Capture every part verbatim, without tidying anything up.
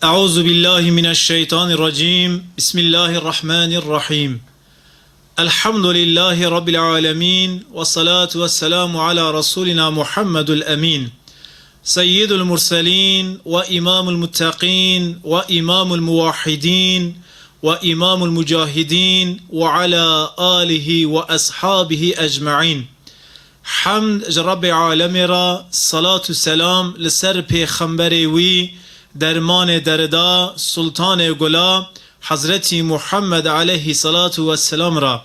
أعوذ بالله من الشيطان الرجيم. بسم الله الرحمن الرحيم. الحمد لله رب العالمين، والصلاة والسلام على رسولنا محمد الأمين، سيد المرسلين وإمام المتقين وإمام الموحدين وإمام المجاهدين وعلى آله وأصحابه أجمعين. Hemd ji Rebbê Alemê re, salat û selam li ser pêxemberê wî, dermanê derda, sultanê gula, Hezretî Muhammed aleyhî salatu we selam re.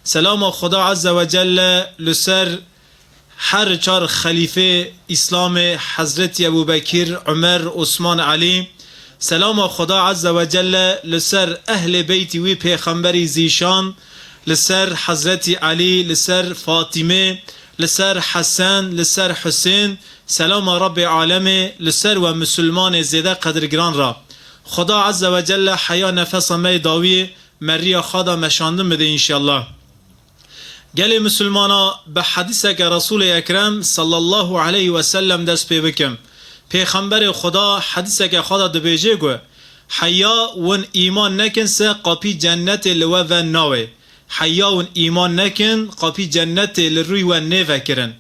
Selama Xuda Azze ve Celle li ser her çar xelîfê Îslamê, Hezretî Ebû Bekir, Umer, Osman, Elî. Selama Xuda Azze ve Celle li ser ehlê beytî wî pêxemberî zîşan, li ser Hezretî Elî, li ser Fatîmê, li ser Hesen, li ser Husên, selama Rebbê Alemê li ser we misilmanê zêde qedirgiran re. Xuda Azze ve Celle heya nefesa me yê dawiyê meriya xwe da meşandin bide înşallah. Gelê misilmana bi hedîseke Resûlê Ekrem sallallahu aleyhi ve sellem dest pê bikim. Pêxemberê Xuda hedîseke xwe da dibêje ku, heya win îman nekin se qapî cennetê li we ve nawê. Heya win îman nekin, qapî cennetê li rûy we nêvekirin.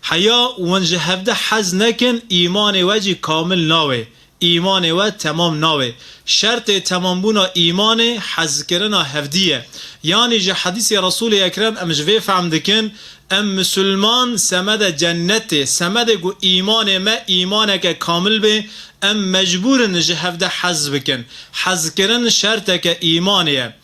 Heya win ji hevde hez nekin, îmanê we jî kamil nawê. Îmanê we temam nawê. Şertê temambûna îmanê hezkirina hevdî ye. Yanî ji hedîsê Resûlê Ekrem em ji vê fehm dikin, em misilman semede cennetê, semedê ku îmanê me îmaneke kamil bê, em mecbûr in ji hevde hez bikin. Hezkirin şerteke îmanê ye.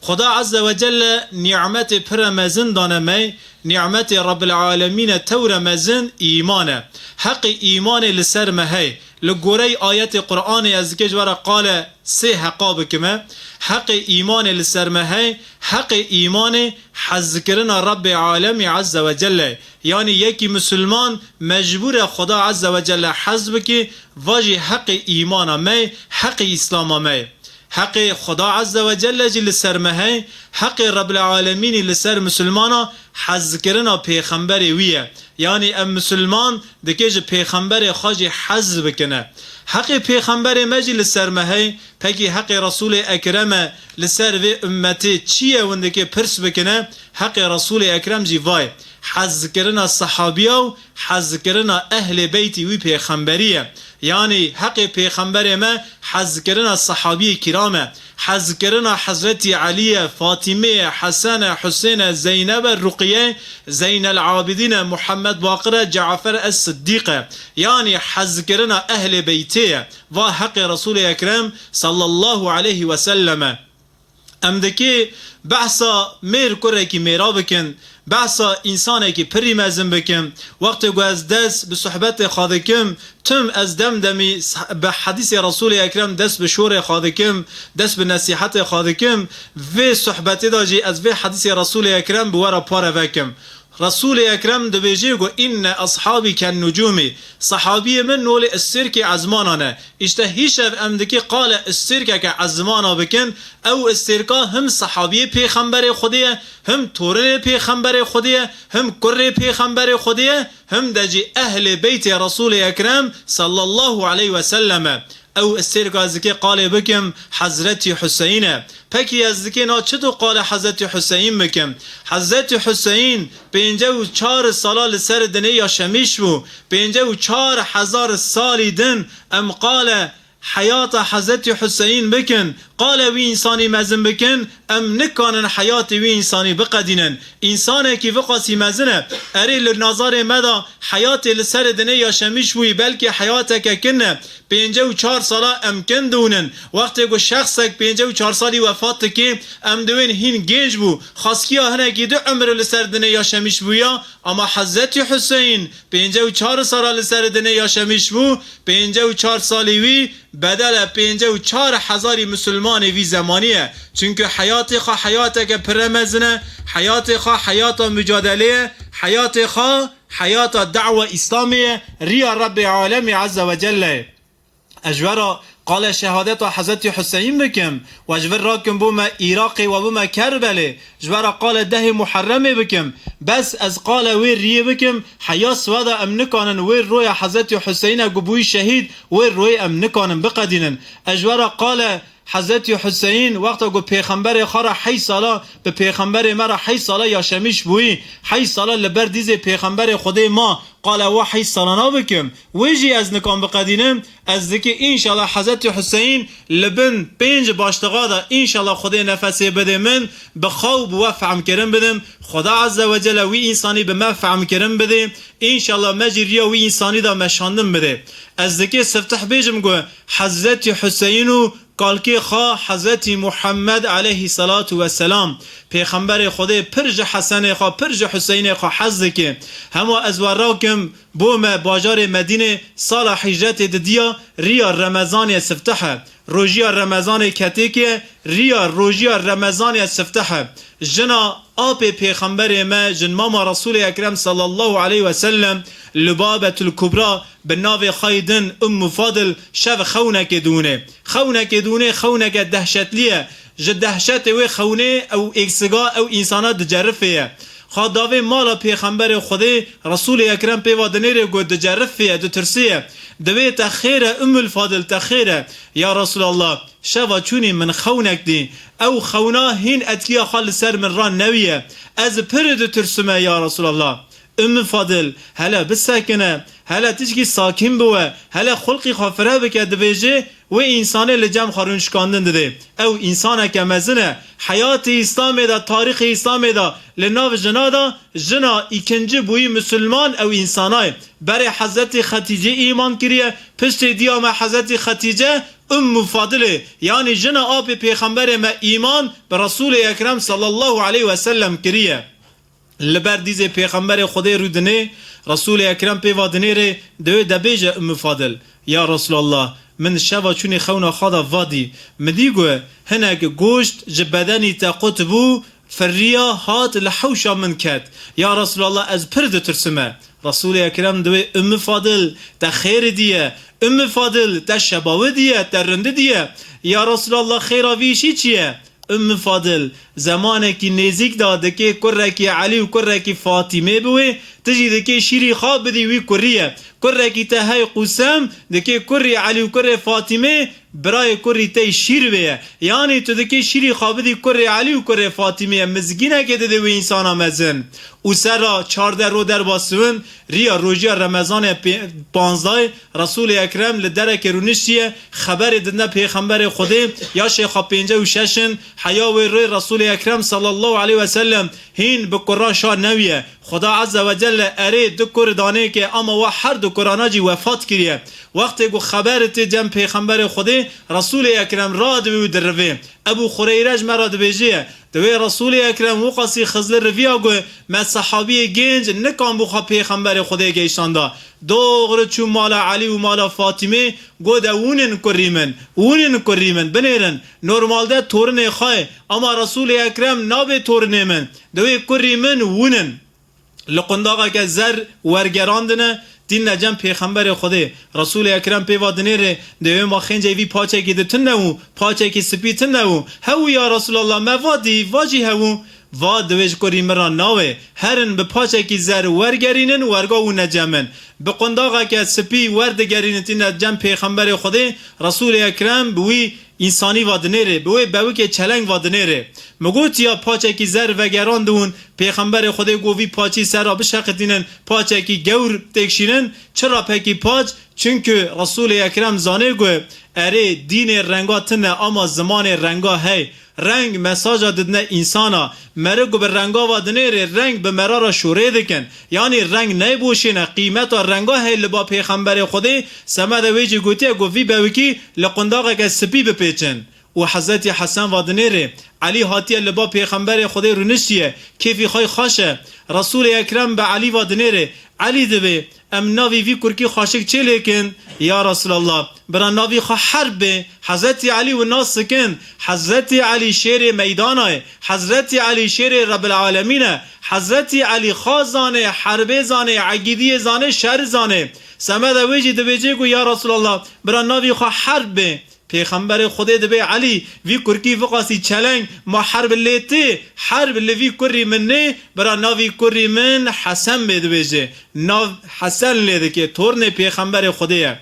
Xuda Azze ve Celle nîmetê pire mezin dane me, nîmetê Rabbil Alemîne tewre mezin îman e. Heqê îmanê li ser me hey. Li goreyê ayetê Qur'anê ez dikê ji we re qale sê heqa bikime. Heqê îmanê li ser me hey, heqê îmanê hezkirina Rabbê Alemî Azze ve Celle. Yanî yekî misilman mecbûr e Xuda Azze ve Celle hez bikî, va jî heqê îmana me, heqê Îslama me. Heqê Xuda Azze ve Celle jî li ser me hey, heqê Rebbil Alemînî li ser misilmana hezkirina pêxemberê wî ye. Yanî em misilman dikê ji pêxemberê xwe jî hez bikine. Heqê pêxemberê me jî li ser me hey, pekî heqê Resûlê Ekrem e li ser vê ummetê çi ye win dikê pirs bikine, heqê Resûlê Ekrem jî vay. Hezkirina sehabiya û hezkirina ehlê beytî wî pêxemberî ye. Yanî heqê pêxemberê me hezkirina sehabiyê kiram e. Hezkirina Hezretî Elî ye, Fatîmê ye, Hesen e, Husên e, Zeyneb e, Ruqiye, Zeynel Abidîn e, Muhammed Baqir e, Cafer es Siddîq e. Yanî hezkirina ehlê beytê ye. Va heqê Resûlê Ekrem sallallahu aleyhi ve sellem e. Em dikê behsa mêr kurekî mêra bikin, behsa însanekî pirî mezin bikin. Wextê ku ez dest bi sohbetê xwe dikim, tim ez dem demî s-, bi hedîsê Resûlê Ekrem dest bi şorê xwe dikim, dest bi nesîhetê xwe dikim. Vê sohbetê de jî ez vê hedîsê Resûlê Ekrem bi we re pare vekim. Resûlê Ekrem dibêje ku, "Inne ashabî ken nucûmî." Sahabiyê min nolê istêrkê ezmana ne. Îşte hîşev em dikê qale istêrkeke ezmana bikin. Ew istêrka him sahabiyê pêxemberê Xwedê ye, him torinê pêxemberê Xwedê ye, him kurê pêxemberê Xwedê ye, him de jî ehlê beytê Resûlê Ekrem sallallahu aleyhi ve sellem e. Ew istêrka ez dikê qalê bikim Hezretî Huseyîn e. Pekî ez dikê na çito qale Hezretî Huseyîn bikim? Hezretî Huseyîn pênceh û çar sala li ser dinê yaşemîş bû. Pênceh û çar hezar salî din em qale heyata Hezretî Huseyîn bikin, qale wî însanî mezin bikin, em nikanin heyatê wî însanî biqedînin. Însanekî viqasî mezin e. Erê li nazarê me de heyatê li ser dinê yaşemîş bûyî, belkî heyateke kin e. Pênceh û çar sala em kin dûnin. Wextê ku şexsek pênceh û çar salî wefat dike, em diwên hîn gênc bû. Xaskiya hinekî di umr li ser dinê yaşemîş bûya, ama Hezretî Huseyîn pênceh û çar sala li ser dinê yaşemîş bû, pênceh û çar salî wî bedele pênceh û çar hezarî misilmanê vî zemanî ye. Çunku heyatê xwe heyateke pire mezin e, heyatê xwe heyata mucadelê ye, heyatê xwe heyata da'wa Îslamê ye, riya Rebbê Alemî Azze ve Celle ye. Ez ji we re Qale şehadeta Hezretî Huseyin bikim, we ji vir rakim bo me Îraqê, we bo me Kerbelê, ji we re qale dehê Muherremê bikim. Bes ez qale wê riyê bikim, heya siweda em nikanin wê roya Hezretî Huseyîne ku bûyî şehîd, wê royê em nikanin biqedînin. Ez ji we re qale Hezretî Huseyîn wexta ku pêxemberê xwe re heyş sala, bi pêxemberê me re heyş sala yaşemîş bûyî, heyş sala li ber dîzê pêxemberê Xwedê ma, qale wa heyş salana bikim. Wê jî ez nikan biqedînim, ez dikê înşallah Hezretî Huseyîn li bin pênc baştixa de înşallah Xwedê nefesê bidê min, bi xew bi we fehmkirin bidim. Xweda Azze ve Celle wî însanî bi me fehmkirin bidê. Înşallah me jî riya wî însanî de meşandin bidê. Ez dikê sifteh bêjim ku Hezretî Huseyîn û kalkê xwe Hezretî Muhammed aleyhisselatu vesselam, pêxemberê Xwedê pir ji Hesenê xwe, pir ji Huseynê xwe hez dike. Hema ez we rakim bo me bajarê Medînê sala hicretê didiya riya Remezanê sifteh e. Rojiya Remezanê ketêk e, riya rojiya Remezanê sifteh e. Jina apê pêxemberê me, jin mama Resûlê Ekrem sallallahu aleyhi ve sellem, Lubabetul Kubra, bi navê xwe yê din Ummu Fadil şev xewnekê diwine. Xewnekê diwine, xewneke dehşetlî ye. Ji dehşetê wê xewnê ew êksiga ew însana dicerifê ye. Xwe davê mala pêxemberê Xwedê Resûlê Ekrem pê va dinêrê ku dicerifê ye, ditirsê ye. Divê te xêr e Ummul Fadil, te xêr e. Ya Resulallah, şeva çûnî min xewnek dî. Ew xewna hîn etkiya xwe li ser min ra newiye. Ez pir ditirsime ya Resulallah. Ümmü Fadil, hele bisekine, hele tişkî sakîn biwe, hele xulqî xwe fire bike, dibêje, wê însanê li cem xwe rûnişkandin didê. Ew însaneke mezin e. Heyatê Îslamê de, tarîxê Îslamê de, li nav jina de, jina îkincî bûyî misilman ew însanay. Berê Hezretî Xetîcê îman kiriye, piştê diya me Hezretî Xetîce, Ümmü Fadilê, yanî jina apê pêxemberê me îman bi Resûlê Ekrem sallallahu aleyhi ve sellem kiriye. Li ber dîzê pêxemberê Xwedê rûdinê, Resûlê Ekrem pê va dinêrê, divê de bêje Ümmü Fadil, ya Resulallah, min şeva çûnê xewna xwe de va dî. Min dî ku hinek goşt ji bedenî te qut bû, firiya hat li hewşa min ket. Ya Resulallah, ez pir ditirsime. Resûlê Ekrem divê Ümmü Fadil, te xêr diye. Ümmü Fadil, te şebawi diye, te rindi diye. Ya Resulallah, xêra vî îşî çi ye? Ümmü Fadil, zemanekî nêzîk de dikê kurekî Elî û kurekî Fatîmê bi wê, tu jî dikê şîrî xwe bidî wî kuriyê. Kurekî te hey Qûsem, dikê kurî Elî û kurê Fatîmê, birayê kurî te yî şîr bê ye. Yanî tu dikê şîrî xwe bidî kurê Elî û kurê Fatîmê ye. Mizgînekê didê wê însana mezin. Û serra çardeh ro derbas dibin, riya rojiya Remezanê pê-, panzdahê, Resûlê Ekrem li derekê rûniştiye, xeberê didine pêxemberê Xwedê, ya şêxa pênceh û şeş in, heya wê rê Resûlê Ekrem sallallahu aleyhi ve sellem hîn bi kura şa newiye. Xweda Azze ve Celle erê du kur danê ke ama wa her du kurana jî wefat kiriye. Wextê ku xeber tê cem pêxemberê Xwedê, Resûlê Ekrem radivê û dirivê. Ebu Xureyre ji me re dibêje, Divê Resûlê Ekrem wiqasî xizli riviya ku me sehabiyê gênc nikan bû xwe pêxemberê Xwedê geyşanda. Doxri çû mala Elî û mala Fatîmê, got de wûnin kurî min, wûnin kurî min, binêrin. Normalde torinê xwe ye, ama Resûlê Ekrem nabê torinê min. Divê kurî min wûnin. Li qundaxeke zer wergerandine, tîne cem pêxemberê Xwedê. Resûlê Ekrem pê va dinêrê, dê wê ma xêncê vî paçekî di tune û paçekî spî tune û. Hewû ya Resûlallah, me va dî, va jî hewû. Va divê ji kurî min ra nawê. Herin bi paçekî zer wergerînin, werga wûne cem min. Bi qundaxeke spî werdigerînin tîne cem pêxemberê Xwedê, Resûlê Ekrem bi wî Însanî va dinêrê, bi wê bewikê çeleng va dinêrê. Mi got ya paçekî zer vegerandibûn, pêxemberê Xwedê got vî paçî ser ra bişeqitînin, paçekî gewr têkşînin, çira pekî paç? Çunku Resûlê Ekrem zanê ku erê dînê renga tune ama zimanê renga hey. Reng mesaja didine însana. Meriv ku bi renga va dinêrê, reng bi mera re şûrê dikin. Yanî reng neyboşêne, qîmeta renga hey li ba pêxemberê Xwedê, semeda wê jî gotiye ku vî bewikî li qundaxeke spî bipêçin. Û Hezretî Hesen va dinêrê, Elî hatiye li ba pêxemberê Xwedê rûniştiye, kêfî xwe xweş e. Resûlê Ekrem bi Elî va dinêrê, Elî divê, em navî vî kurkî xweşik çê lêkin? Ya Resûlallah, bira navî xwe Herb bê. Hezretî Elî wina sikin. Hezretî Elî şêrê meydana ye. Hezretî Elî şêrê Rebbil Alemîn e. Hezretî Elî xwe zanê, herbê zanê, egîdiyê zanê, şer zanê. Semeda wê jî dibêje ku ya Resûlallah, bira navî xwe Herb bê. Pêxemberê Xwedê dibê Elî, vî kurkî viqasî çeleng, ma herb lê tê, herb li vî kurî min nê, bira navî kurî min Hesen bê dibêje. Nav Hesen lê dike, tornê Pêxemberê Xwedê ye.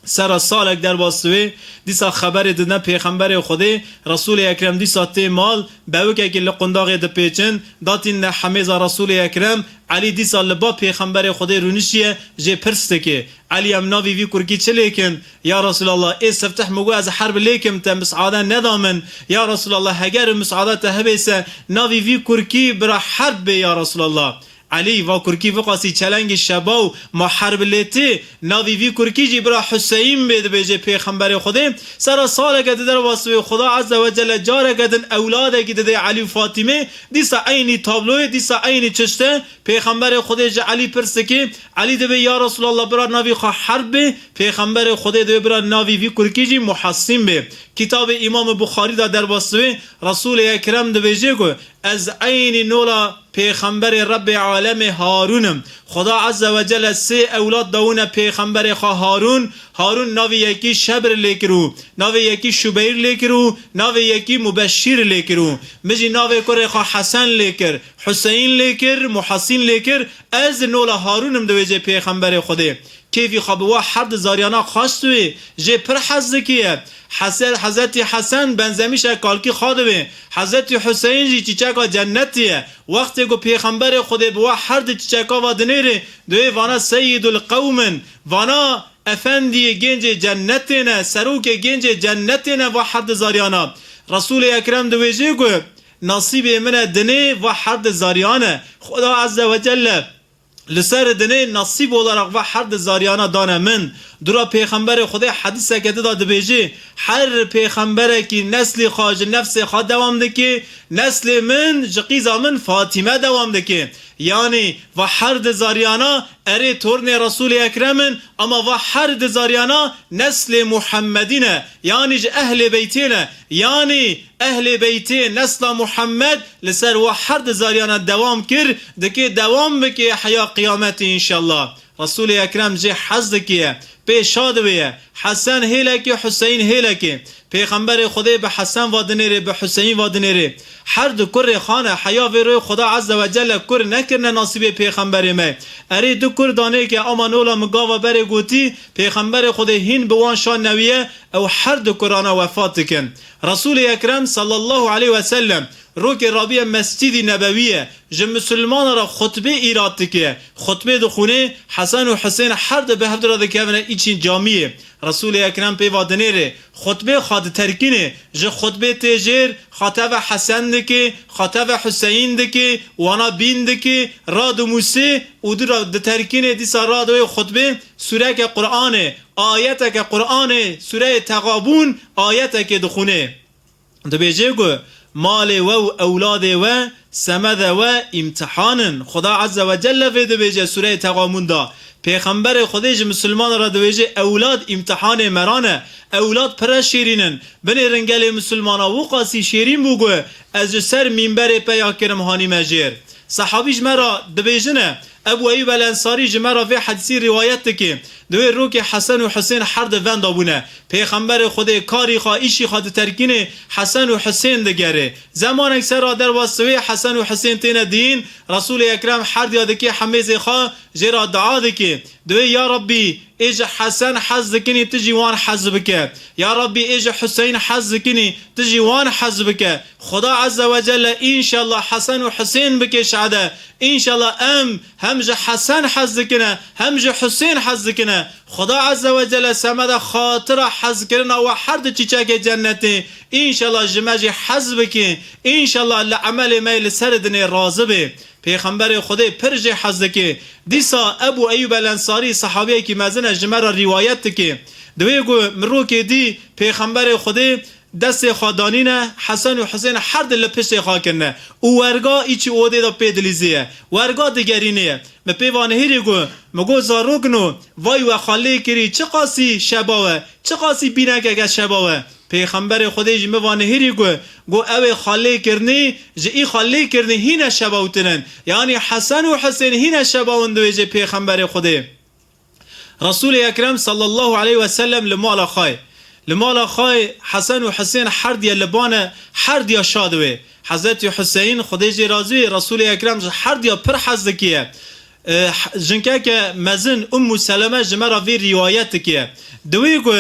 Sera salek derbas wê, dîsa xeberê didine Pêxemberê Xwedê, Resûlê Ekrem dîsa tê mal, bewikekî li qundaxê dipêçin, datîne hemêza Resûlê Ekrem, Elî dîsa li ba Pêxemberê Xwedê rûnişiye, jê pirs dike. Elî, em navî vî kurkî çi lêkin? Ya Resûlallah, ê sifteh min got ez herb lêkim, te misade neda min. Ya Resûlallah, heger misada te hebê se, navî vî kurkî bira herb bê ya Resûlallah. Elî, va kurkî viqasî çelengî şebaw, ma herb lê tê, navî vî kurkî jî bira Huseyîn bê dibêje Pêxemberê Xwedê. Sera saleke di derbas wê Xuda Azze ve Celle careke din ewladekî didê Elî û Fatîmê, dîsa eynî tabloyê, dîsa eynî çişte, Pêxemberê Xwedê ji Elî pirs dike, Elî dibê, ya Resûlallah, bira navî xwe Herb bê, Pêxemberê Xwedê dibê bira navî vî kurkî jî Muhasîn bê. Kitabê Îmamê Buxarî de derbas dibê, Resûlê Ekrem dibêje ku ez eynî nola Pêxemberê Rebbê Alemê Harûn im. Xuda Azze ve Celle sê ewlad dawine Pêxemberê xwe Harûn. Harûn navê yekî Şebr lê kir û navê yekî Şubeyr lê kir û navê yekî Mubeşşîr lê kir û min jî navê kurê xwe Hesen lê kir. Huseyn lê kir, Muhasîn lê kir, ez nola Harûn im, dibêje Pêxemberê Xwedê. Kêfî xwe bi wa her di zariyana xwest wê, jê pir hez dikiye. Hese-, Hezretî Hesen benzemîşe kalkî xwe dibê. Hezretî Huseyn jî çîçeka cennetî ye. Wextê ku Pêxemberê Xwedê bi wa her di çîçeka ve dinêrê, dibê vana Seyyidul Qewm in, vana efendiyê gêncê cennetê ne, serokê gêncê cennetê ne va her di zariyana. Resûlê Ekrem dibêje ku Nasîbê min e dinê va her di zariyan e. Xuda Azze ve Celle li ser dinê nasîb olarak va her di zariyana dane min. Dura Pêxemberê Xwedê hedîseke di de dibêje, her pêxemberekî neslî xwe ji nefsê xwe dewam dike, neslê min ji qîza min Fatîme dewam dike. Yanî va her di zariyana erê tornê Resûlê Ekrem in, ama va her di zariyana neslê Muhemmedî ne, yanî ji ehlê beytê ne, yanî ehlê beytê nesla Muhammed li ser wa her di zariyana dewam kir, dike dewam bike heya qiyametê înşallah. Resûlê Ekrem jê hez dikiye, pê şa dibe ye. Hesen hêlekê, Huseyn hêlekê. Pêxemberê Xwedê bi Hesen va dinêrê, bi Huseyn va dinêrê. Her di kurê xwe ne, heya vê royê Xuda Azze ve Celle kur nekirine nasîbê pêxemberê me. Erê du kur danêke, ama nola min gava berê gotî, Pêxemberê Xwedê hîn bi wan şa newiye, ew her du kurana wefat dikin. Resûlê Ekrem sallallahu aleyhi ve sellem rokê rabiye Mescîdî Nebewî ye, ji misilmana re xutbê îrad dike. Xutbê dixwîne, Hesen û Husên her du bi hev re dikevine îçîn camiyê. Resûlê Ekrem pê va dinêre, xutbê xwe diterkîne, ji xutbê tê jêr, xwe teve Hesen dike, xwe teve Huseyîn dike, wana bîn dike, radimusê û dû re diterkîne, dîsa radewê xutbê sûreke Qur'anê, ayeteke Qur'anê, sûreyê Texabûn, ayetekê dixwîne. Dibêje ku malê we û ewladê we, semedê we îmtihan in. Xuda Azze ve Celle vê dibêje Sûreyê Texabûn de. Pêxemberê Xwedê ji misilmanan re dibêje, ewlad îmtihanê me re ne. Ewlad pire şêrîn in. Binêrin gelê misilmana wiqasî şêrîn bû ku ez ji ser mînberê peya kirim hanîme jêr. Sehabî ji me re dibêjine, Ebu Eyûb el Ensarî ji me re vê hedîsî rîwayet dike. Di wê rokê Hesen û Husên her di venda bûne. Pêxemberê Xwedê karî xwe, îşî xwe diterkînê, Hesen û Husên digerê. Zemanek ser ra derbas diwê Hesen û Husên têne dîn, Resûlê Ekrem herdiya dikê hemêzê xwe jê ra dua dikê. Diwê ya Rabbî, ê ji Hesen hez dikinî tu jî wan hez bike. Ya Rabbî, ê ji Huseyn hez dikinî tu jî wan hez bike. Xuda Azze ve Celle înşallah Hesen û Husên bike şade. Înşallah em hem ji Hesen hez dikine, hem ji Husên hez dikine. Xuda Azze ve Celle semede xatira hezkirina we her di çîçekê cennetê. Înşallah ji me jî hez bike. Înşallah li emelê me yê li ser dinê razî bê. Pêxemberê Xwedê pir jê hez dike. Dîsa Ebu Eyûb el Ensarî, sehabiyekî mezin e, ji me re rîwayet dike. Diwê ku min rokê dî Pêxemberê Xwedê destê xwe danîne, Hesen û Husên her di li piştê xwe kirine û werga îçî odê de pê dilîziye. Werga digerîniye. Min pê va nihêrî got, min got, zarokino, vay we xwe lê kirî, çiqasî şebaw e, çiqasî bînekeke şebaw e. Pêxemberê Xwedê jî min va nihêrî got, got, ew ê xwe lê kirinî, ji î xwe lê kirinî hîne şebawtin in. Yanî Hesen û Husên hîne şebaw in, dibêje Pêxemberê Xwedê. Resûlê Ekrem sallallahu aleyhi ve sellem li mala xwe ye. Li mala xwe Hesen û Husên herdiya li ba ne, herdiya şa diwê. Hezretî Huseyn, Xwedê jê razî wê, Resûlê Ekrem ji herdiya pir hez dikiye. E, h-, jinkeke mezin Ummu Seleme ji me re vê rîwayet dikiye. Diwê ku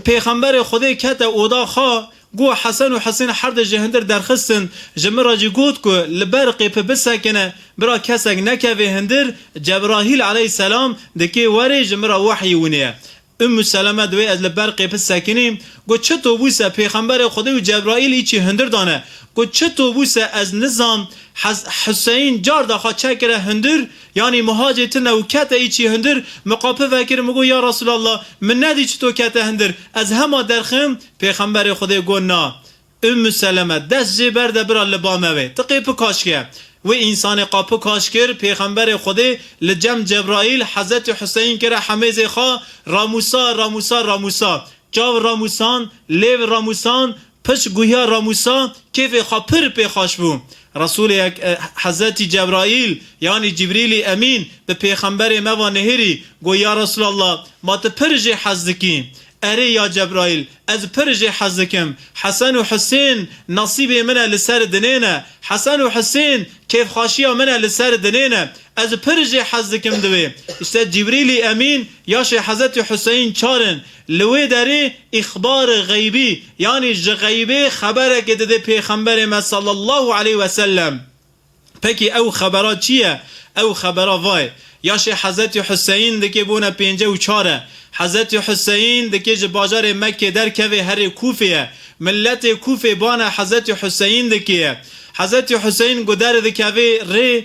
Pêxemberê Xwedê kete oda xwe, got, Hesen û Husên her di ji hindir derxistin, ji min re jî got ku li ber qêpi bisekine, bira kesek nekeve hindir, Cebrahîl aleyhisselam dikê werê ji min re wehyî winê ye. Ümmü Seleme diwê ez li ber qêpi sekinîm. Got, çito bû se Pêxemberê Xwedê û Cebraîl îçî hundir dane. Got, çito bû se ez nizam Hes-, Huseyîn car daxa çekire hundir, yanî muhacê tine û kete îçî hundir, min qapî vekir, min got, ya Resulallah, min nedî çito kete hundir. Ez hema derxim, Pêxemberê Xwedê got, na. Ümmü Seleme, dest jê berde bira li ba me wê. Ti qêpi kaş ke. Wê însanê qapî kaş kir, Pêxemberê Xwedê li cem Cebraîl, Hezretî Huseyn kire hemêzê xwe, ramûsa, ramûsa, ramûsa. Çav ramûsan, lêv ramûsan, piç guhiya ramûsa, kêfê xwe pir pê xweş bû. Resûlê Ek-, e, Hezretî Cebraîl, yanî Cibrîlî Emîn, bi Pêxemberê me va nihêrî, got, ya Resulallah, ma tu pir jê hez dikî? Erê ya Cebraîl, ez pir jê hez dikim. Hesen û Husên nasîbê min e, li ser dinê ne. Hesen û Husên kêfxweşiya min e, li ser dinê ne. Ez pir jê hez dikim diwê. Îşte Cibrîlî Emîn, yaşê Hezretî Huseyîn çar in. Li wê derê îxbarê xeybî, yanî ji xeybê xeberekê dide Pêxemberê me sallallahu aleyhi ve sellem. Pekî ew xebera çi ye? Ew xebera va ye. Yaşê Hezretî Huseyîn dikê bûne pêncî û çar e. Hezretî Huseyîn dikê ji bajarê Mekkê derkevê herê Kûfê ye. Miletê Kûfê bane Hezretî Huseyîn dikê ye. Hezretî Huseyîn ku derdikevê rê,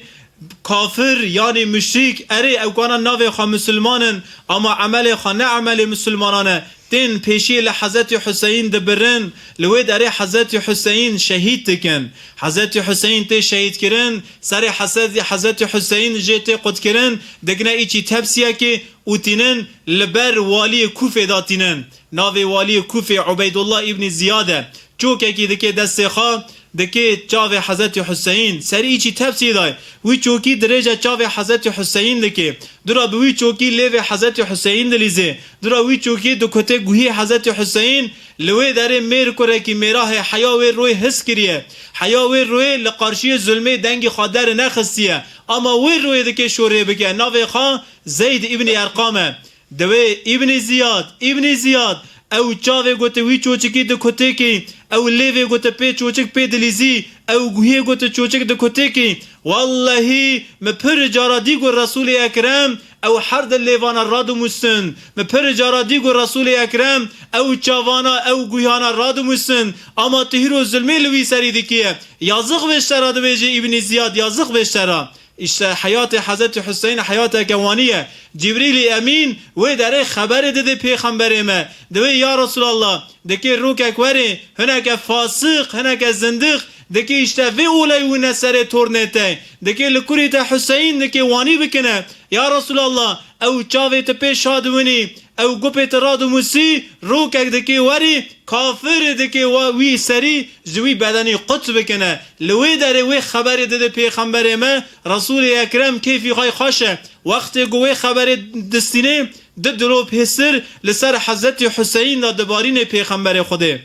kafir, yanî muşrîk, erê ew kana navê xwe misilman in, ama emelê xwe ne emelê misilmanan e. Tên pêşiyê li Hezretî Huseyîn dibirin, li wê derê Hezretî Huseyîn şehîd dikin. Hezretî Huseyîn tê şehîdkirin, serê Hezretî, Hezretî Huseyîn jê tê qutkirin, digine îçî tepsiyekê û tînin li ber waliyê Kûfê de tînin. Navê waliyê Kûfê Ubeydullah îbnî Ziyad e. Çokekî dikê destê xwe, dikê çavê Hezretî Huseyîn. Serî îçî tepsiyê dayê. Wî çokî dirêje çavê Hezretî Huseyîn dikê. Dura bi wî çokî lêvê Hezretî Huseyîn dilîzê. Dura wî çokî dikutê guhî Hezretî Huseyîn. Li wê derê mêr kurekî mêra heye, heya wê royê his kiriye. Heya wê royê li qarşiyê zulmê dengê xwe dernexisiye. Ama wê royê dikê şorê bike. Navê xwe Zeyd îbnî Erqam e. Diwê Îbnî Ziyad, Îbnî Ziyad, ew çavê gote wî çoçikî di kutêkî, ew lêvê gote pê çoçik pê dilîzî, ew guhiyê gote çoçik di kutêkî. Wallahî, mi pir cara dî got Resûlê Ekrem, ew her di lêvana radimûstin. Mi pir cara dî got Resûlê Ekrem, ew çavana, ew guhiyana radimûstin. Ama tu hîro zulmê li wî serî dikiye. Yazix vê şera dibêje Îbnî Ziyad, yazix vê şera. Îşte heyatê Hezretî Huseyîn heyateke wanî ye. Cibrîlî Emîn wê derê xeberê dide Pêxemberê me. Divê ya Resulallah, dikê rokek werê, hineke fasiq, hineke zindiq, dikê îşte vê olay wîne serê tornê te. Dikê li kurî te Huseyîn dikê wanî bikine. Ya Resulallah, ew çavê te pê şa diwinî, ew gupê te radimusî, rokek dikê werî, kafir dikê wa-, wî serî ji wî bedenî qut bikine. Li wê derê wê xeberê dide Pêxemberê me, Resûlê Ekrem kêfî xwe xweş e. Wextê ku wê xeberê distînê, di dilo pêstir li ser Hezretî Huseyîn de dibarînê Pêxemberê Xwedê.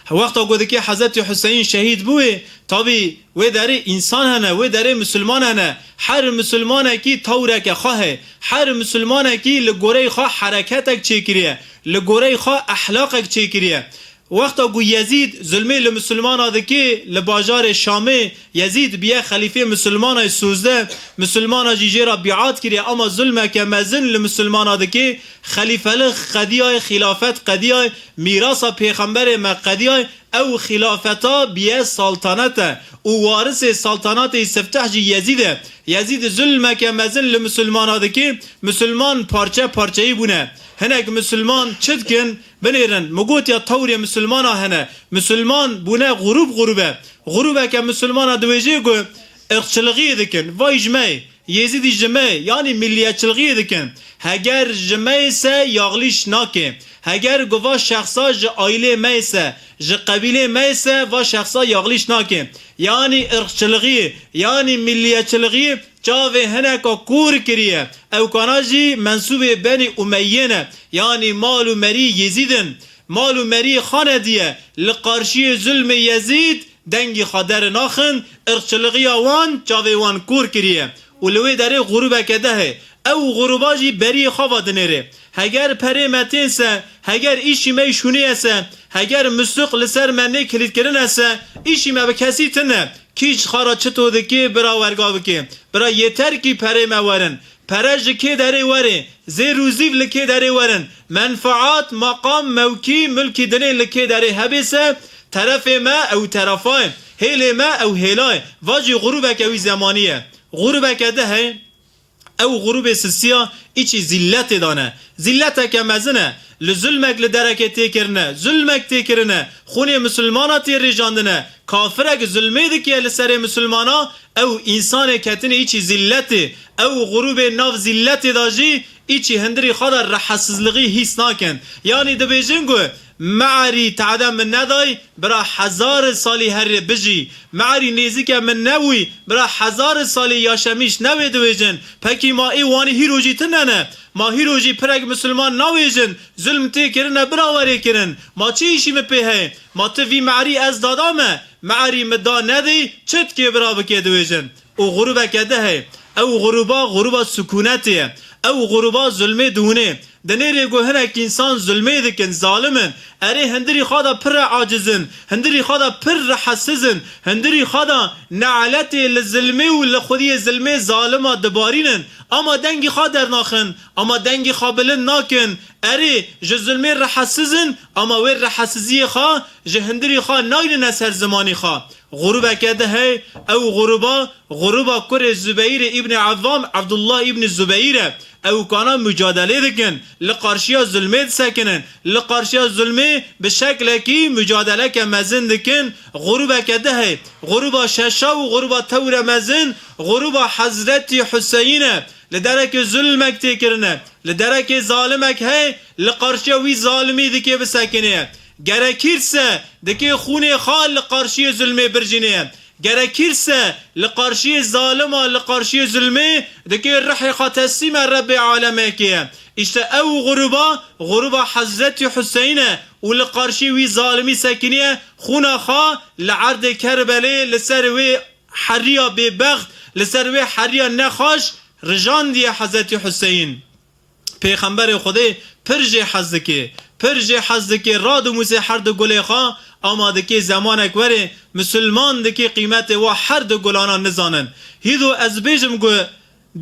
Wexta ku dikê Hezretî Huseyîn şehîd bûyê, tabî wê derê însan hene, wê derê misilman hene. Her misilmanekî tewreke xwe heye. Her misilmanekî li goreyê xwe hereketek çêkiriye. Li goreyê xwe ehlaqek çêkiriye. Wexta ku Yezîd zulmê li misilmana dikê, li bajarê Şamê, Yezîd biye xelîfê misilmana sozde, misilmana jî jê re bîat kiriye, ama zulmeke mezin li misilmana dikê, xelîfelix qediyay, xîlafet qediyay, mîrasa pêxemberê me qediyay, ew xîlafeta biye saltanet e û warisê saltanatê sifteh jî Yezîd e. Yezîd zulmeke mezin li misilmana dikê, misilman parçe parçeyî bûne. Hinek misilman çi dikin? Binêrin, min gotiya tewrê misilmana hene. Misilman bûne grûb grûbe. Grûbeke misilmana dibêje ku irqçilixiyê dikin. Vay ji me ye, Yezîdî ji me ye, yanî milliyetçilixiyê dikin. Heger ji me ye se yaxlîş nake. Heger ku va şexsa ji aîlê me ye se, ji qebîlê me ye se, va şexsa yaxlîş nake. Yanî irqçilixiyê, yanî milliyetçilixiyê çavê hineka kûr kiriye. Ew kana jî mensûbê Benî Umeyê ne, yanî mal û merî Yezîd in. Mal û meriyê xanedî ye, li qarşiyê zulmê Yezîd dengî xwe derinaxin, irqçilixiya wan çavê wan kor kiriye û li wê derê xurûbeke de heye. Ew xurûba jî beriyê xwe ve dinêre. Heger perê me tên se, heger îşî me îşûnî ye se, heger misuq li ser me nê kilîtkirine se, îşî me bi kesî tune. Kî ji xwe re çito dike, bira werga bike. Bira yêter kî perê me werin. Pere ji kê derê were, zêr û zîv li kê derê werin. Menfaat, maqam, mewkî, milkî dinê li kê derê hebê se, terefê me ew terafa ye, hêlê me ew hêla ye. Va jî xurûbeke wî zemanî ye. Xurûbeke di heye. Ew xurûbê sisiya îçî zîlletê dane. Zîlleteke mezin e. Li zulmek li derekê tê kirine, zulmek tê kirine, xûnê misilmana tê rêjandine, kafirek zulmê dike li serê misilmana, ew însanê ketine îçî zîlletê. Ew xurûbê nav zîlletê de jî îçî hindirî xwe de rehetsizlixî hîs nakin. Yanî dibêjin ku me'erî tade min neday, bira hezar salî herê bijî. Me'erî nêzîke min nebûyî, bira hezar salî yaşemîş newê dibêjin. Pekî ma ê wanî hîro jî tune ne? Ma hîro jî pirek misilman nabêjin, zulm tê kirine, bira werê kirin. Ma çi îşî min pê heye? Ma tu vî me'erî ez dada me, me'erî min da nedî, çi dikê bira bikê dibêjin. Û xurûbeke di heye. Ew xurûba, xurûba sikûnetê ye. Ew xurûba zulmê dihûnê. Dinêrê ku hinek însan zulmê dikin, zalim in. Erê, hindirî xwe de pir re aciz in, hindirî xwe de pir rehesiz in, hindirî xwe de ne'letê li zilmê û li xwediyê zilmê zalima dibarînin. Ama dengî xwe dernaxin, ama dengî xwe bilind nakin. Erê, ji zilmê rehesiz in, ama wê rehesiziyê xwe ji hindirî xwe naynine ser zimanî xwe. Xurûbeke di heye, ew xurûba, xurûba kurê Zubeyîrê îbnî Evvam, Evdullah îbnî Zubeyîr e. Ew kana mucadelê dikin, li qarşiya zulmê disekinin, li qarşiya zulmê bi şeklekî mucadeleke mezin dikin. Xurûbeke di heye, xurûba şeşa û xurûba tewre mezin, xurûba Hezretî Huseyîn e. Li derekê zulmek tê kirine, li derekê zalimek heye, li qarşiya wî zalimî dikê bisekinê. Gerekîrse dikê xûnê xwe li qarşiyê zulmê birjînê. Gerekîrse li qarşiyê zalima, li qarşiyê zulmê dikê rihê xwe teslîme Rebbê alemekê ye. Îşte ew xurûba, xurûba Hezretî Huseyîn e û li qarşî wî zalimî sekiniye, xûna xwe li erdê Kerbelê li ser wê heriya bêbext, li ser wê heriya nexweş rijandiye Hezretî Huseyîn. Pêxemberê Xwedê pir jê hez dike, pir jê hez dike, radimûse her du gulê xwe, ama dike zemanek were, misilman dike qîmetê wa her du gulana nizanin. Hîdo ez bêjim ku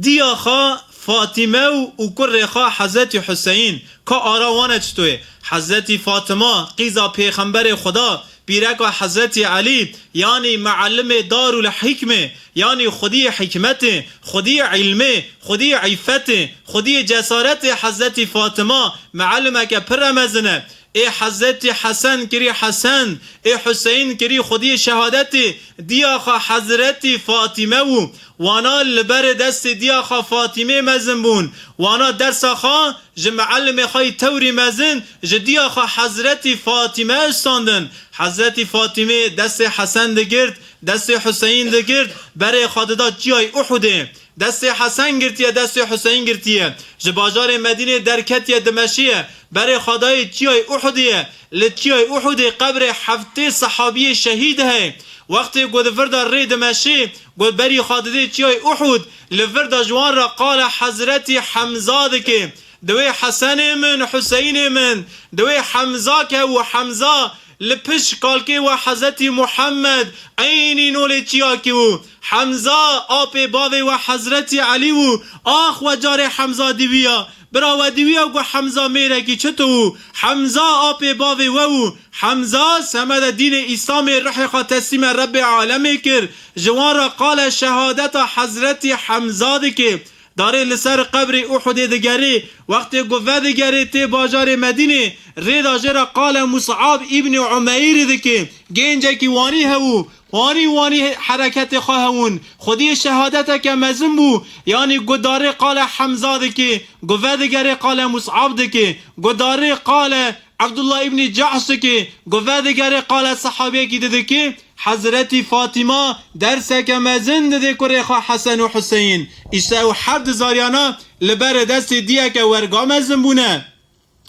diya xwe Fatîme û, û kurê xwe Hezretî Huseyîn, ka ara wan e çito ye? Hezretî Fatima, qîza Pêxemberê Xweda, pîreka Hezretî Elî, yanî me'ellimê Darul Hikmê, yanî xwediyê hikmetê, xwediyê îlmê, xwediyê îfetê, xwediyê cesaretê Hezretî Fatima, me'ellimeke pir remezin e. Ê Hezretî Hesen kirî Hesen, ê Huseyîn kirî xwediyê şehadetê, diya xwe Hezretî Fatîme bû. Wana li berê destê diya xwe Fatîmê mezin bûn. Wana dersa xwe ji me'ellimê xwe yî tewrî mezin, ji diya xwe Hezretî Fatîme istandin. Hezretî Fatîmê destê Hesen digirt, destê Huseyîn digirt, berê xwe dida çiyayê Uhudê. Destê Hesen girtiye, destê Huseyîn girtiye. Ji bajarê Medînê derketiye, dimeşiye. Berê xwe dayê çiyayê Uhudê ye. Li çiyayê Uhudê qebrê heftê sehabiyê şehîd heye. Wextê ku di vir de rê dimeşê, ku berî xwe didê çiyayê Uhud, li vir de ji wan re qala Hezretî Hemza dike. Di wê Hesenê min, Huseyînê min, di wê Hemza ke û Hemza li pişt kalkê we Hezretî Muhammed eynî nolê çiyakî bû. Hemza apê bavê we Hezretî Elî bû. Ax we carê Hemza dîviya. Bira we dîviya ku Hemza mêrekî çito bû. Hemza apê bavê we bû. Hemza semede dînê Îslamê rihê xwe teslîme Rebbê alemê kir. Ji wan re qale şehadeta Hezretî Hemza dike. Darê li ser qebrê Uhudê digerê, wextê ku vedigerê tê bajarê Medînê, rê de jê re qale Mus'ab îbnî Umeyrî dike. Gêncekî wanî hebû, wanî wanî hereketê xwe hewûn. Xwediyê şehadeteke mezin bû, yanî ku darê qale Hemza dike, ku vedigerê qale Mus'ab dike, ku darê qale Evdullah îbnî Cehş dike, ku vedigerê qale sehabiyekî di dike, Hezretî Fatîma derseke mezin didê kurê xwe Hesen û Huseyîn. Îşte ew her du zariyana li berê destê diyeke werga mezin bûne.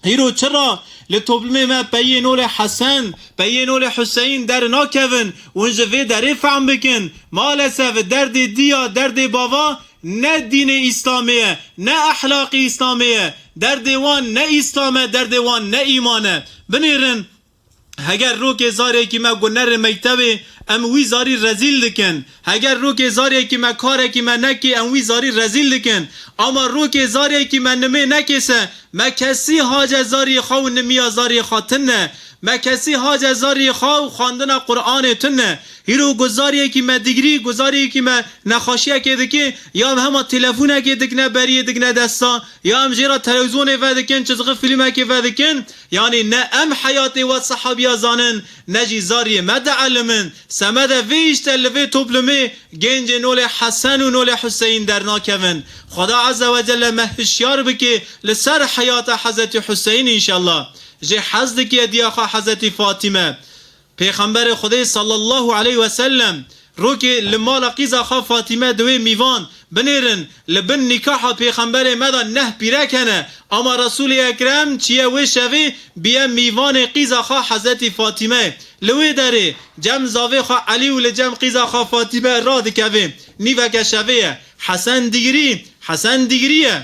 Hîro çira li toplumê me peyên olê Hesen, peyên olê Huseyîn dernakevin? Hûn ji vê derê fehm bikin. Maalesef derdê diya, derdê bava ne dînê Îslamê ye, ne ehlaqê Îslamê ye. Derdê wan ne Îslam e, derdê wan ne îman e. Binêrin, heger rokê zariyekî me gunerê mektebê, em wî zarî rezîl dikin. Heger rokê zariyekî me karekî me nekê, em wî zarî rezîl dikin. Ama rokê zariyekî me nimê nekê se, me kesî hace zariyê xwe û nimiya zariyê xwe tune. Me kesî hace zariyê xwe û xwendina Qur'anê tune. Hîro ku zariyekî me digirî, ku zariyekî me nexweşiyekê dike, ya em hema telefonekê dikine beriyê, dikine desta, ya em jê re televîzyonê vedikin, çizgi fîlmekê vedikin. Yanî ne em heyatê we sehabiya zanin, ne jî zariyê me dielimin. Semede vê îşte li vê toplumê gencên olê Hesen û nolê Huseyîn dernakevin. Xweda Azze ve Celle me hişyar bike li ser heyata Hezretî Huseyîn înşallah. Jê hez dikiye diya xwe Hezretî Fatîme. Pêxemberê Xwedê sallallahu aleyhi ve sellem rokê li mala qîza xwe Fatîme diwê mîvan binêrin, li bin nîkaha Pêxemberê me de neh pîrek hene, ama Resûlê Ekrem çiye wê şevê biye mîvanê qîza xwe Hezretî Fatîme. Li wê derê cem zavê xwe Elî û li cem qîza xwe Fatîme radikeve. Nîveke şevê ye. Hesen digirî, Hesen digirî ye.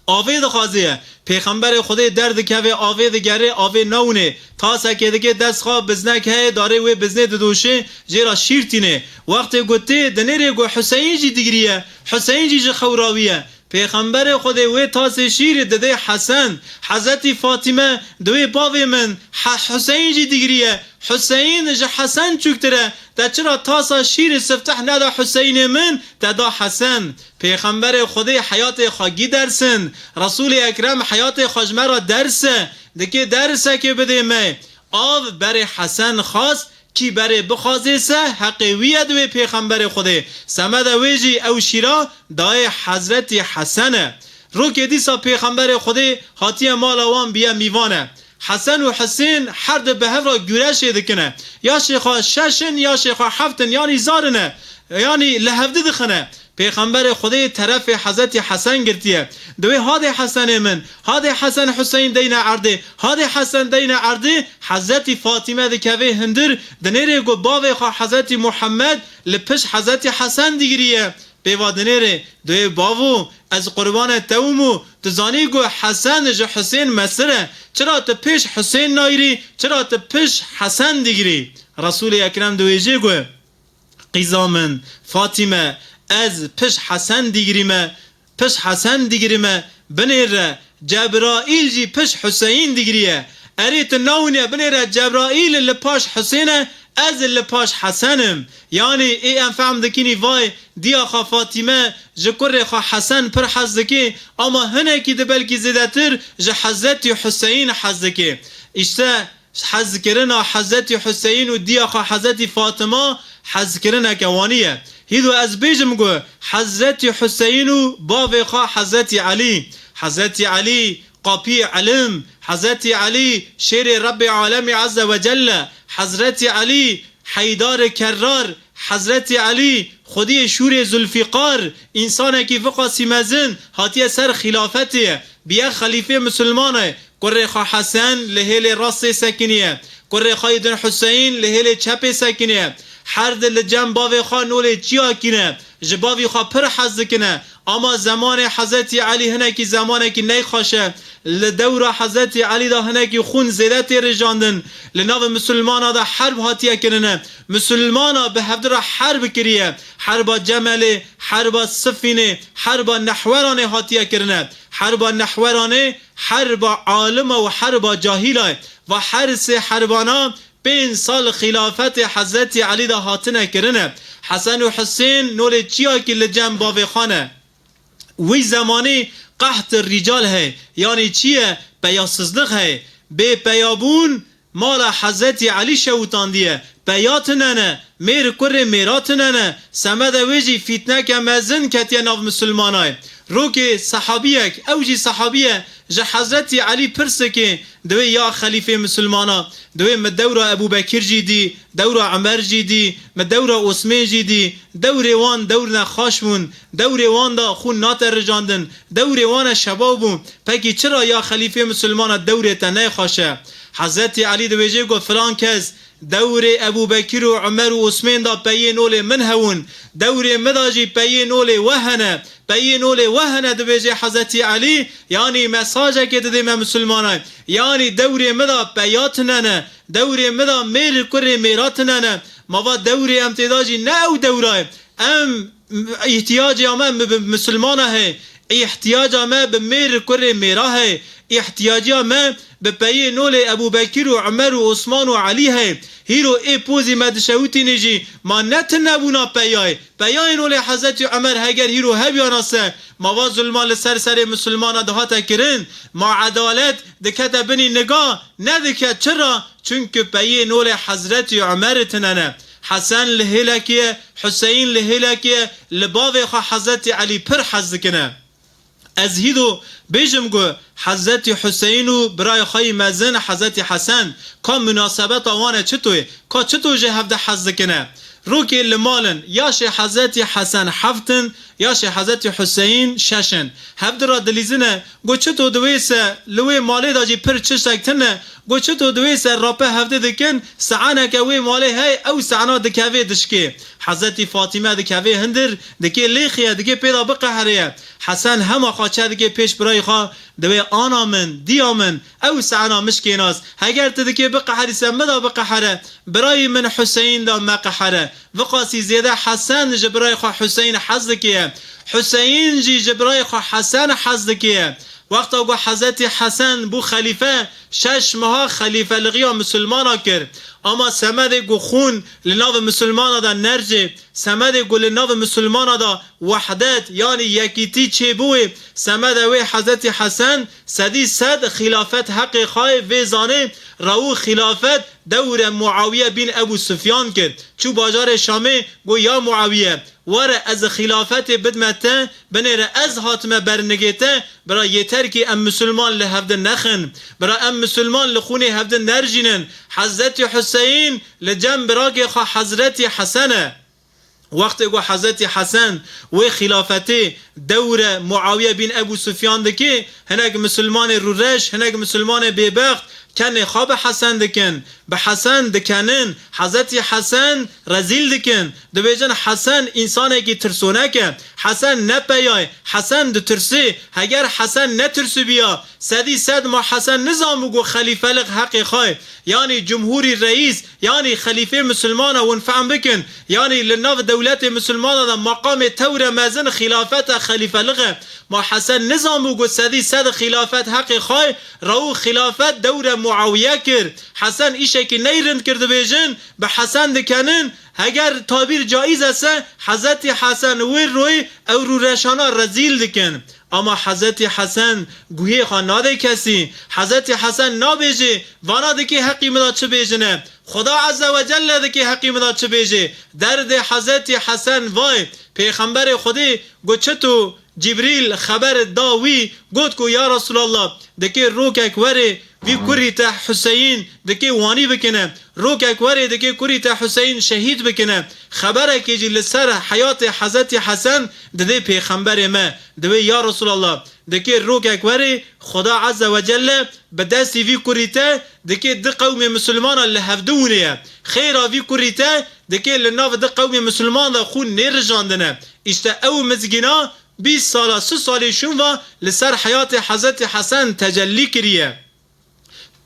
Avê dixwaze ye. Pêxemberê Xwedê derdikeve, avê digere, avê nawine. Tasekê dike dest xwe, biznek heye, darê wê biznê didoşe, jê re şîr tîne. Wextê ku tê, dinêrê ku Huseyîn jî digirî ye. Huseyîn jî ji xew rawî ye. Pêxemberê Xwedê wê tasê şîrê dide Hesen. Hezretî Fatîme diwê bavê min, He-, Huseyîn jî digirî ye. Huseyîn ji Hesen çûktir e. Te çira tasa şîrê sifteh neda Huseyînê min, te da Hesen? Pêxemberê Xwedê heyatê xwe gî dersin. Resûlê Ekrem heyatê xwe ji me re derse. Dikê dersekê bidê me. Av berê Hesen xwest, kî berê bixwazê se, heqê wî ye diwê Pêxemberê Xwedê. Semede wê jî ew şîra dayê Hezretî Hesen e. Rokê dîsa Pêxemberê Xwedê hatiye mala wan biye mîvan e. Hesen û Husên her du bi hev re gûreşê dikine. Ya şêxa şeş in, ya şêxa heft in, yanî zar in e. Yanî li hevdi dixine. Pêxemberê Xwedê terefê Hezretî Hesen girtiye. Diwê hadê Hesenê min, hadê Hesen Huseyîn deyne erdê, hadê Hesen deyne erdê, Hezretî Fatîme dikeve hundir, dinêrê ku bavê xwe Hezretî Muhammed li pişt Hezretî Hesen digiriye. Pêva dinêrê, duyê bavo, ez qurbane te wim û tu zanî ku Hesen ji Husên mestir e. Çira tu pêş Husên nayirî, çira tu pişt Hesen digirî? Resûlê Ekrem diwêjê ku, qîza min, Fatîme, ez pişt Hesen digirîme, pişt Hesen digirîme, binêre, Cebraîl jî pişt Huseyîn digiriye. Erê tu nawîne, binêre, Cebraîl li paş Husên e, ez li paş Hesen im. Yanî ê em fehm dikinî vay, diya xwe Fatîme ji kurê xwe Hesen pir hez dike, ama hinekî di belkî zêdetir ji Hezretî Huseyîn hez dike. Îşte hezkirina Hezretî Huseyîn û diya xwe Hezretî Fatima hezkirineke wanî ye. Hîdo ez bêjim ku Hezretî Huseyîn û bavê xwe Hezretî Elî, Hezretî Elî qapiyê ilim, Hezretî Elî şêrê Rebbê Alemî Azze ve Celle, Hezretî Elî heydarê kerrar, Hezretî Elî xwediyê şûrê Zulfîqar, însanekî viqasî mezin hatiye ser xîlafetê, biye xelîfê misilman e. Kurê xwe Hesen li hêlê rastê sekiniye. Kurê xwe yê din Huseyîn li hêlê çepê sekiniye. Her di li cem bavê xwe nolê çiyakî ne. Ji bavî xwe pir hez dikine. Ama zemanê Hezretî Elî hinekî zemanekî neyxweş e. Li dewra Hezretî Elî de hinekî xûn zêde tê rijandin. Li nav misilmana de herb hatiye kirine. Misilmana bi hevdi re herb kiriye. Herba Cemelê, herba Sifînê, herba Nehweranê hatiye kirine. Herba Nehweranê herba alima û herba cahîla ye. Va her sê herbana pênc sal xîlafetê Hezretî Elî de hatine kirine. Hesen û Husên nolê çiyakî li cem bavê xwe ne. Wî zemanî qeht rical heye. Yanî çi ye? Peyasizlik heye. Bê peyabûn mala Hezretî Elî şewitandî ye. Peya tune ne, mêr kurê mêra tune ne. Semede wê jî fîtneke mezin ketiye nav misilmanayê. Rokê sehabiyek, ew jî sehabî ye, ji Hezretî Elî pirs dike, dibê ya xelîfê misilmana, dibê min dewra Ebû Bekir jî dî, dewra Emer jî dî, min dewra Osmên jî dî, dewrê wan dewr ne xaş bûn, dewrê wan de xûn nate rijandin, dewrê wan e şebab bû, pekî çira ya xelîfê misilmana dewrê te ne xaş e? Hezretî Elî dibêje ku filan kes, dewrê Ebû Bekir û Umer û Osmên de peyê nolê min hewin. Dewrê min de jî peyê nolê we hene. Peyê nolê we hene, dibêje Hezretî Elî. Yanî mesajekê didê me misilmanan. Yanî dewrê min de peya tune ne. Dewrê min de mêr kurê mêra tune ne. Ma va dewrê em tê de jî ne ew dewra ye. Em, îhtiyacê me bi misilmana heye. Îhtiyaca me bi mêr kurê mêra heye. Îhtiyaciya me bi peyê nolê Ebû Bekir û Umer û Osman û Elî heye. Hîro ê pozî me dişewitînê jî ma ne tune bûna peyayê. Peyayê nolê Hezretî Umer heger hîro hebiyana se, ma va zulma li ser serê misilmana dihate kirin, ma edalet dikete binî niga? Nedike. Çira? Çunku peyê nolê Hezretî Umerê tune ne. Hesen li hêlekê ye, Huseyîn li hêlekê ye, li bavê xwe Hezretî Elî pir hez dikine. Ez hîdo bêjim ku Hezretî Huseyîn û birayê xwe yî mezin Hezretî Hesen, ka munasebeta wan e çito ye, ka çito ji hevde hez dikine? Rokê li mal in, yaşê Hezretî Hesen heft in, yaşê Hezretî Huseyîn şeş in. Hevdi re dilîzine, got çito di wê se, li wê malê de jî pir çiştek tune, got çito di wê se rape hevdi dikin, seaneke wê malê hey, ew seana dikevê dişkê. Hezretî Fatîme dikevê hindir, dikê lêxiye, dikê pê de biqeheriye. Hesen hema xwe çe dike pêş birayê xwe, dibê ana min, diya min, ew seana mişkê nas, heger tu dikê biqeherî se min de biqehere, birayê min Huseyîn de meqehere. Viqasî zêde Hesen ji birayê xwe Huseyîn hez dike. Huseyîn jî ji birayê xwe Hesen hez dike. Wexta ku Hezretî Hesen bû xelîfe, şeş meha xelîfelixiya misilmana kir. Ama semedê ku xûn li nav misilmana de nercê, semedê ku li nav misilmana de wehdet, yanî yekîtî çêbûyê, semede wê Hezretî Hesen sedî sed xîlafet heqê xayê vê zanê, rew û xîlafet dewre Muawiye bîn Ebû Sufyan kir. Çû bajarê Şamê, got, ya Muawiye, were ez xîlafetê bidme te, binêre ez hatime bernigê te, bira yêter kî em misilman li hevdin nexin, bira em misilman li xûnê hevdin nerjînin. Hezretî Huseyîn li cem birakê xwe Hezretî Hesen e. Wextê ku Hezretî Hesen wê xîlafetê dewre Muawiye bîn Ebû Sufyan dike, hinek misilmanê rûreş, hinek misilmanê bêbext kenê xwe bi Hesen dikin, bi Hesen dikenin, Hezretî Hesen rezîl dikin. Dibêjin Hesen însanekî tirsonek e, Hesen ne peya ye, Hesen ditirsê. Heger Hesen netirsîbiya, sedî sed ma Hesen nizanbû ku xelîfelik heqê xwe ye. Yanî cumhurî reîs, yanî xelîfê misilmana hûn fehm bikin. Yanî li nav dewletê misilmana de maqamê tewre mezin xîlafet e, xelîfelik e. Ma Hesen nizanbû ku sedî sed xîlafet heqê xwe ye, rew û xîlafet dewre Muawiye kir. Hesen îşekî ney rind kir, dibêjin, bi Hesen dikenin, heger tabîr caiz e se, Hezretî Hesen wê royê ew rûreşana rezîl dikin. Ama Hezretî Hesen guhê xwe nade kesî. Hezretî Hesen nabêjê, vana dikê heqî min de çi bêjine. Xuda Azze ve Celle dikê heqî min de çi bêjê. Derdê Hezretî Hesen vay. Pêxemberê Xwedê got çito Cibrîl xeber da wî, got ku ya Resulallah, dikê rokek werê vî kurî te Huseyîn dikê wanî bikine. Rokek werê dikê kurî te Huseyîn şehîd bikine. Xeberekê jî li ser heyatê Hezretî Hesen didê pêxemberê me. Dibê ya Resulallah, dikê rokek werê Xuda Azze ve Celle bi destî vî kurî te dikê di qewmê misilmana li hevdi wûnê ye. Xêra vî kurî te dikê li nav di qewmê misilman de xûn nêrijandine. Îşte ew mizgîna bîst sala, si salê şûn ve li ser heyatê Hezretî Hesen tecellî kiriye.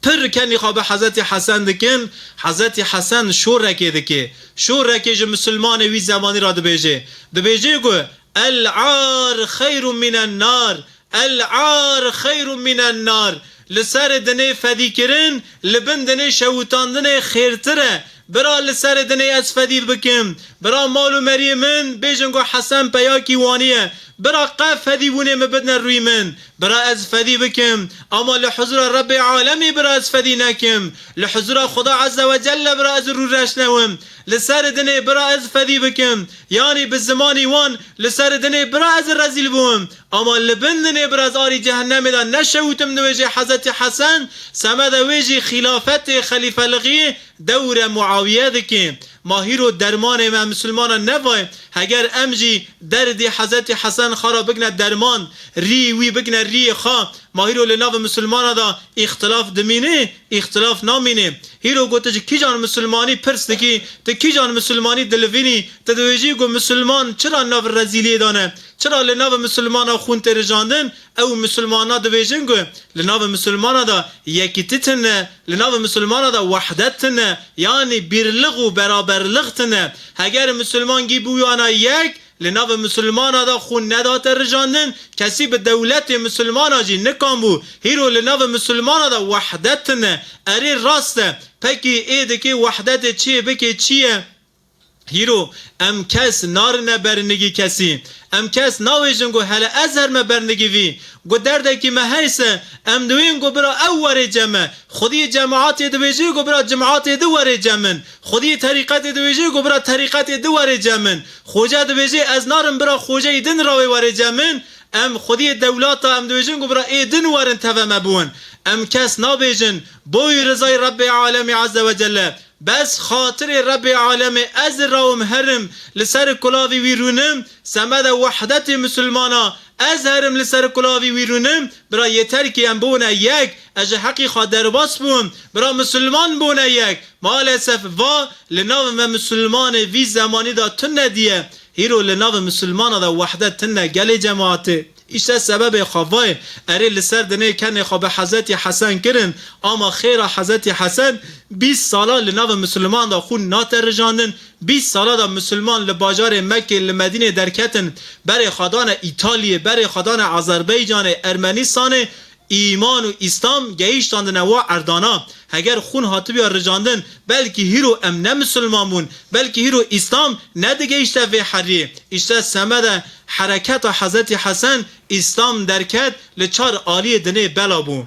Pir kenî xwe bi Hezretî Hesen dikin, Hezretî Hesen şorekê dike. Şorekê ji misilmanê wî zemanî re dibêje. Dibêje ku, "El ar xeyrû mînen nar, el ar xeyrû mînen nar." Li ser dinê fedîkirin, li bin dinê şewitandinê xêrtir e. Bira li ser dinê ez fedî bikim. Bira mal û meriyê min bêjin ku Hesen peyakî wanî ye. Bira qe fedîbûnê min bidine rûyê min. Bira ez fedî bikim. Ama li huzura Rebbê alemî bira ez fedî nekim. Li huzura Xuda Azze ve Celle bira ez rûreş newim. Li ser dinê bira ez fedî bikim. Yanî bi zimanî wan li ser dinê bira ez rezîl bûm. Ama li bin dinê bira ez arî cehennemê de neşewtim, dibêje Hezretî Hesen, semede wê jî xîlafetê xelîfelixî dewre Muawiye dike. Ma hîro dermanê me misilmana nevay, heger em jî derdê Hezretî Hesen xwe ra bikine derman, rî wî bikine rîyê xwe, ma hîro li nav misilmana de îxtilaf dimîne, îxtilaf namîne. Hîro ku tu ji kîjan misilmanî pirs dikî, tu kîjan misilmanî dilivînî, tu dibêjî ku misilman çira nav rezîliyê de ne? Çira li nav misilmana xûn tê rijandin? Ew misilmana dibêjin ku li nav misilmana de yekîtî tune, li nav misilmana de wehdet tune, yanî bîrlix û beraberlix tune. Heger misilman gî bûyana yek, li nav misilmana de xûn nedate rijandin, kesî bi dewletê misilmana jî nikan bû. Hîro li nav misilmana de wehdet tune. Erê rast e. Pekî ê dikê wehdetê çiyê bikê çi ye? Hîro em kes narine bernigî kesî. Em kes nawêjin ku hele ez herme bernigî vî. Ku derdekî me heyse, em diwên ku bira ew were cem me. Xwediyê cemaatê dibêjê ku bira cemaatê di were cem min. Xwediyê terîqetê dibêjê ku bira terîqetê di were cem min. Xoce dibêjê ez narim bira xoceyî din rawê were cem min. Em xwediyê dewlata em dibêjin ku bira ê din werin teve me biwin. Em kes nabêjin, boy rizayê Rebbê alemê Azze ve Celle. Bes xatirê Rebbê alemê ez rawim herim, li ser kulavî wî rûnim, semede wehdetê misilmana, ez herim li ser kulavî wî rûnim, bira yeter ki em bûne yek, ez ji heqî xwe derbas bûm, bira misilman bûne yek. Maalesef va li nav me misilmanê vî zemanî de tune diye, hîro li nav misilmana de wehdet tune gelê cemaatê. Îşte sebebê xwe vayê, erê li ser dinê kenê xwe bi Hezretî Hesen kirin, ama xêra Hezretî Hesen bîst sala li nav misilman de xûn nate rijandin, bîst sala de misilman li bajarê Mekkê, li Medînê derketin, berê xwe dane Îtaliyê, berê xwe dane Azerbaycanê, Ermenistanê, îman û Îslam gehîştandine wa erdana. Heger xûn hatibiya rijandin, belkî hîro em ne misilman bûn, belkî hîro Îslam nedigehîşte vê heriyê. Îşte semede hereketa Hezretî Hesen Îslam derket, li çar aliyê dinê bela bû.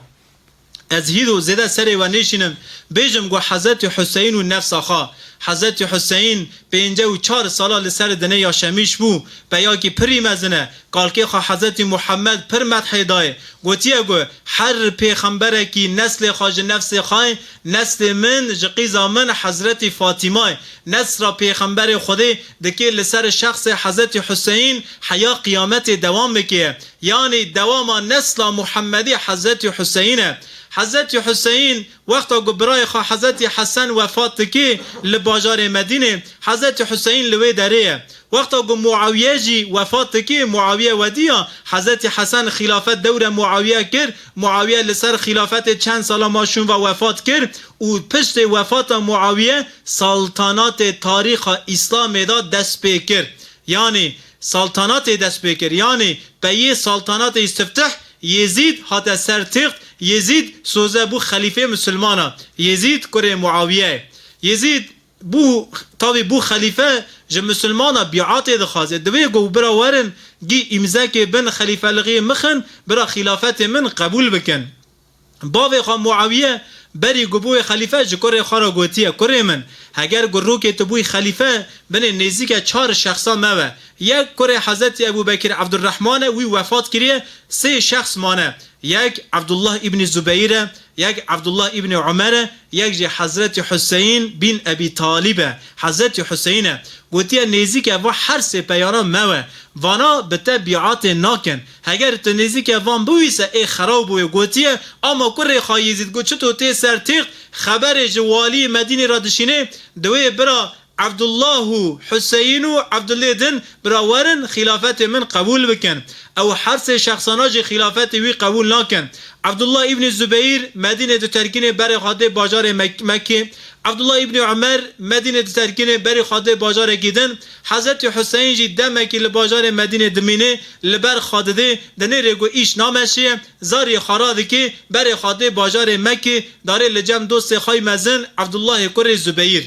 Ez hîro zêde serê we nêşînim, bêjim ku Hezretî Huseyîn û nefsa xwe. Hezretî Huseyîn pêncî û çar sala li ser dinê yaşemîş bû, peyakî pirî mezin e. Kalkê xwe Hezretî Muhammed pir medhê dayê. Gotiye ku her pêxemberekî neslê xwe ji nefsê xwe, neslê min ji qîza min Hezretî Fatîmayê. Nesra pêxemberê Xwedê dikê li ser şexsê Hezretî Huseyîn heya qiyametê dewam bike. Yanî dewama nesla Muhammedî Hezretî Huseyîn e. Hezretî Huseyîn wexta ku birayê xwe Hezretî Hesen wefat dikê li bajarê Medînê, Hezretî Huseyîn li wê derê ye. Wexta ku Muawiye jî wefat dikê, Muawiye wediya, Hezretî Hesen xîlafet dewre Muawiye kir, Muawiye li ser xîlafetê çend sala maşûn ve wefat kir û piştê wefata Muawiye saltanatê tarîxa Îslamê de dest pê kir. Yanî saltanatê dest pê kir. Yanî peyê saltanatê îstiftih Yezîd hate ser têxt, Yezîd soze bû xelîfê misilmana. Yezîd kurê Muawiye. Yezîd bû, tavî bû xelîfe, ji misilmana bîatê dixwaze. Divê ku bira werin, gî îmzekê bin xelîfelixê mixin, bira xîlafetê min qebûl bikin. Bavê xwe Muawiye berî ku bûye xelîfe ji kurê xwe re gotiye, kurê min, heger ku rokê tu bûyî xelîfe, binê nêzîke çar şexsa me ve. Yek kurê Hezretî Ebû Bekir Ebdurrehman e, wî wefat kiriye, sê şexs mane. Yek Abdullah îbnî Zubeyr e, yek Abdullah îbnî Umer e, yek jî Hezretî Huseyîn bîn Ebî Talîb e. Hezretî Huseyîn e. Gotiye, nêzîke va her sê peyana me we. Vana bi te bîatê nakin. Heger tu nêzîke van biwîse ê xeraw bûye. Gotiye, ama kurê xwe Yezîd got, çito tê ser têxt, xeberê ji walî Medînê re dişînê, diwê bira Abdullah û Huseyîn û Abdulê din bira werin xîlafetê min qebûl bikin. Ew her sê şexsana jî xîlafetê wî qebûl nakin. Abdullah îbnî Zubeyr Medînê diterkînê berê xwe dê bajarê Mek-, Mekkê. Abdullah îbnî Umer Medînê diterkînê berê xwe dê bajarekî din. Hezretî Huseyîn jî demekî li bajarê Medînê dimînê, li ber xwe didê, dinêrê ku îş nameşiye, zariyê xwe radikê, berê xwe dê bajarê Mekkê, darê li cem dostê xwe yî mezin Abdullahê kurê Zubeyr.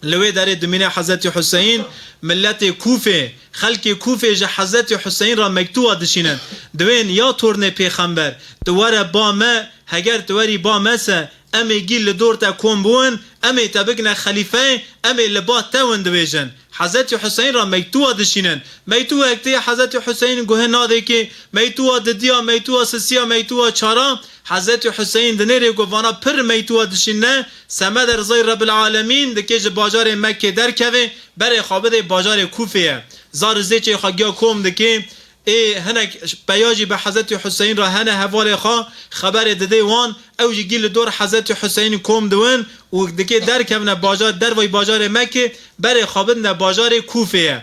Li wê derê dimîne Hezretî Huseyîn, miletê Kûfê, xelkê Kûfê ji Hezretî Huseyîn re mektûba dişînin. Diwên ya tornê pêxember, tu were ba me, heger tu werî ba me se, em ê gî li dor te kom biwin, em ê te bikine xelîfeyê, em ê li ba te win dibêjin. Hezretî Huseyîn re mektûba dişînin. Mektûbek tê Hezretî Huseyîn guhê nadêkê, mektûba didiya, mektûba sisiya, mektûba çara. Hezretî Huseyîn dinêrê ku vana pir mektûba dişîne, semede rizayê Rebbil Alemîn dike ji bajarê Mekkê derkeve, berê xwe bide bajarê Kûfê ye. Zar zêçê xwe giya kom dike, ê hinek peya jî bi Hezretî Huseyîn re hene hevalê xwe, xeberê dide wan, ew jî gî li dor Hezretî Huseyîn kom diwin û dike derkevine bajar, dervayî bajarê Mekkê, berê xwe bidine bajarê Kûfê ye.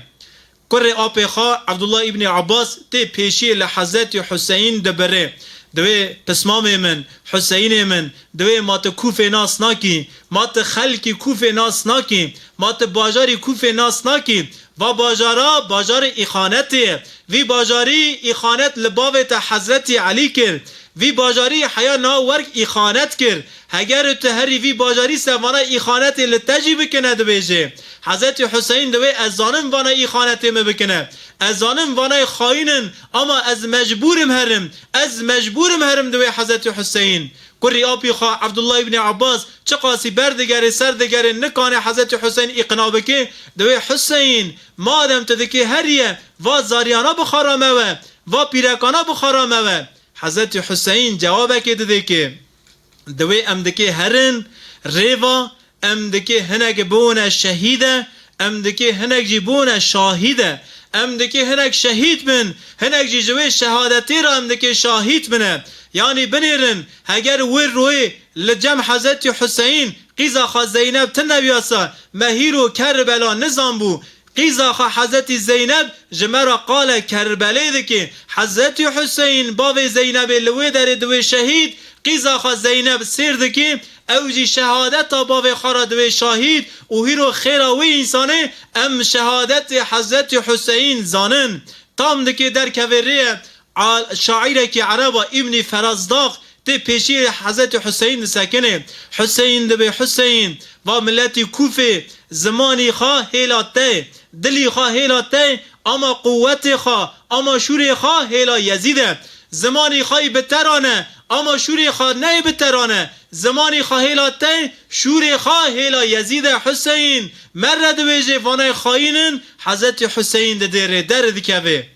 Kurê apê xwe Ebdullah îbnî Abbas tê pêşiyê li Hezretî Huseyîn dibirê. Divê pismamê min, Huseyînê min, divê ma tu Kûfê nas nakî, ma tu xelkî Kûfê nas nakî, ma tu bajarî Kûfê nas nakî. Va bajara, bajarê îxanetê ye. Vî bajarî îxanet li bavê te Hezretî Elî kir. Vî bajarî heya niha werk îxanet kir. Heger tu herî vî bajarî se vana îxanetê li te jî bikine dibêje. Hezretî Huseyîn divê ez zanim vana îxanetê min bikine. Ez zanim vanayê xayîn in, ama ez mecbûr im herim. Ez mecbûr im herim divê Hezretî Huseyîn. Kurî apî xwe Ebdullah îbnî Abbas çiqasî berdigerê ser digerê nikane Hezretî Huseyîn îqna bike, divê Huseyîn, madem tu dikê heriye, va zariyana bi xwe re mewe, va pîrekana bi xwe re mewe. Hezretî Huseyîn cewabekê didê ke, divê em dikê herin, rêva, em dikê hinek bibûne şehîde, em dikê hinek jî bûne şahîde. Em dikê hinek şehîd bin, hinek jî ji wê şehadetê re em dikê şahîd bine. Yanî binêrin, heger wê royê li cem Hezretî Huseyîn qîza xwe Zeyneb tine biyasa, me hîro Kerbela nizanbû. Qîza xwe Hezretî Zeyneb ji me re qale Kerbelê dike. Hezretî Huseyîn, bavê Zeynebê li wê derê diwê şehîd, qîza xwe Zeyneb sêr dike, ew jî şehadeta bavê xwe re diwê şahîd û hîro xêra wê însanê em şehadetê Hezretî Huseyîn zanin. Tam dike derkeve rê ye, a-, şairekî ereba Îbnî Ferazdax tê pêşiyê Hezretî Huseyîn disekine. Huseyîn dibê Huseyîn, va miletî Kûfê, zimanî xwe hêla te, dilî xwe hêla te, ama quwetê xwe, ama şûrê xwe hêla Yezîd e. Zimanî xwe yî bi te re ne, ama şûrê xwe neyê bi te re ne. Zimanî xwe hêla te, şûrê xwe hêla Yezîd e. Huseyîn, merre dibêje vanayê xayîn in, Hezretî Huseyîn didêrê, derdikeve.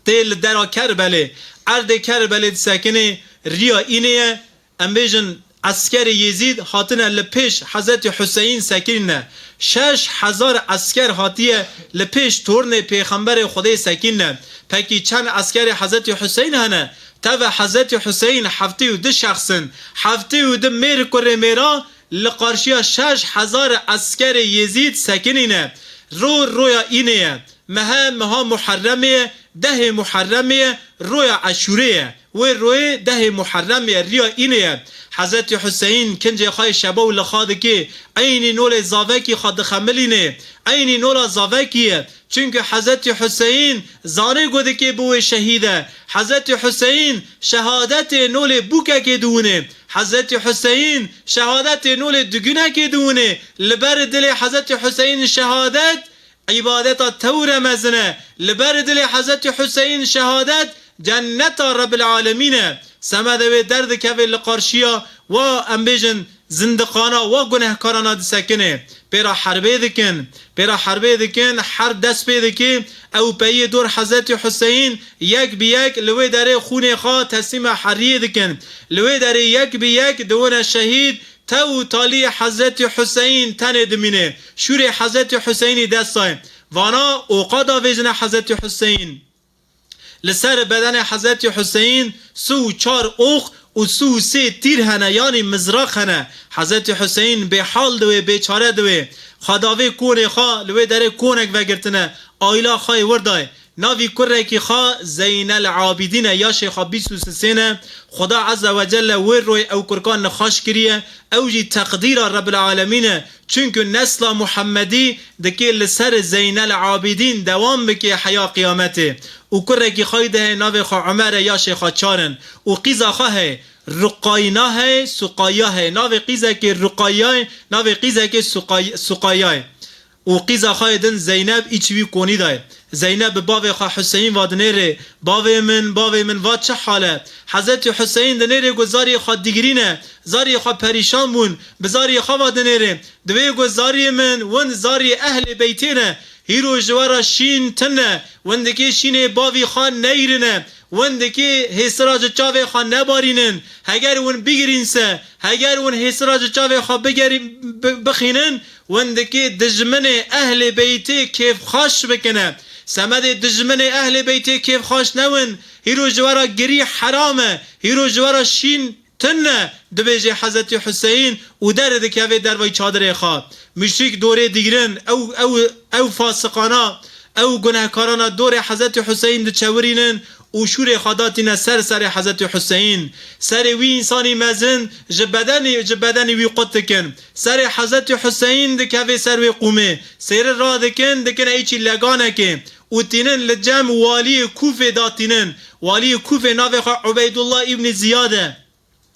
Tê li dera Kerbelê, erdê Kerbelê disekinê, riya înê ye. Em bêjin, eskerê Yezîd hatine li pêş Hezretî Huseyîn sekinîne. Şeş hezar esker hatiye li pêş tornê Pêxemberê Xwedê sekinîne. Pekî çend eskerê Hezretî Huseyîn hene? Teve Hezretî Huseyîn heftê û du şexs in. Heftê û du mêr kurê mêra li qarşiya şeş hezar eskerê Yezîd sekinîne. Ro roya înê ye. Mehe meha Muharremê ye, dehê Muharremê ye, roya Eşûrê ye. Wê royê dehê Muharremê ye, riya înê ye. Hezretî Huseyîn kincê xwe yê şeba û li xa dike, eynî nolê zavekî xwe dixemilînê. Eynî nola zavekî ye. Çimkî Hezretî Huseyîn zanê ku dikê biwê şehîd e. Hezretî Huseyîn şehadetê nolê bûkekê diwinê. Hezretî Huseyîn şehadetê nolê dugunekê diwinê. Li ber dilê Hezretî Huseyîn şehadet îbadeta tewr e mezin e. Li ber dilê Hezretî Huseyîn şehadet cenneta Rebbil Alemîn e. Semedê wê derdikeve li qarşiya wa, em bêjin, zindiqana, wa gunehkarana disekine. Pêra herbê dikin. Pêra herbê dikin, herb dest pê dike. Ew peyê dor Hezretî Huseyîn yek bi yek li wê derê xûnê xwe teslîma heriyê dikin. Li wê derê yek bi yek diwine şehîd. Tew û taliyê Hezretî Huseyîn tenê dimîne. Şûrê Hezretî Huseyînî dest dayê. Vana oqa davêjine Hezretî Huseyîn. Li ser bedenê Hezretî Huseyîn si û çar ox û si û sê tîr hene, yanî mizraq hene. Hezretî Huseyîn bêhal diwê, bêçare diwê. Xwe davê konê xwe, li wê derê konek vegirtine. Aîla xwe yê wir dayê. Navî kurekî xwe Zeynel Abidîn e, yaşê xwe bîst û sisê ne. Xuda Azze ve Celle wê royê ew kurkan nixweş kiriye. Ew jî teqdîra Rebbil Alemîn e. Çunku nesla Muhemmedî dikê li ser Zeynel Abidîn dewam bike heya qiyametê. Û kurekî xwe de heye, navê xwe Omer e, yaşê xwe çar in. Û qîza xwe heye, Ruqayna heye, Suqaya heye. Navê qîzekê Ruqaya ye, navê qîzekê Suqay-, Suqaya ye. Û qîza xwe yê din Zeyneb îçî wî konî dayê. Zeyneb bi bavê xwe Huseyîn va dinêrê, "Bavê min, bavê min, va çi hal e?" Hezretî Huseyîn dinêrê ku zariyê xwe digirîne, zariyê xwe perîşan bûn, bi zariyê xwe va dinêrê. Divê ku zariyê min, win zariyê ehlê beytê ne, hîro ji we re şîn tune, win dikê şînê bavî xwe neyirine, win dikê hêsira ji çavê xwe nebarînin, heger win bigirîn se, heger win hêsira ji çavê xwe bigerî-, bi-, bixînin, win dikê dijminê ehlê beytê kêfxweş bikine. Semedê dijminê ehlê beytê kêfxweş newin, hîro ji we re girî heram e, hîro ji we re şîn tune, dibêje Hezretî Huseyîn û derdikeve dervayî çadirê xwe. Muşrîk dorê digirin, ew, ew, ew fasiqana, ew gunehkarana dorê Hezretî Huseyîn diçewirînin û şûrê xwe datîne ser serê Hezretî Huseyîn. Serê wî însanî mezin ji bedenî, ji bedenî wî qut dikin. Serê Hezretî Huseyîn dikeve ser wê qûmê. Sêri radikin, dikine îçî leganekê û tînin li cem waliyê Kûfê datînin. Waliyê Kûfê navê xwe Ubeydullah îbnî Ziyad e.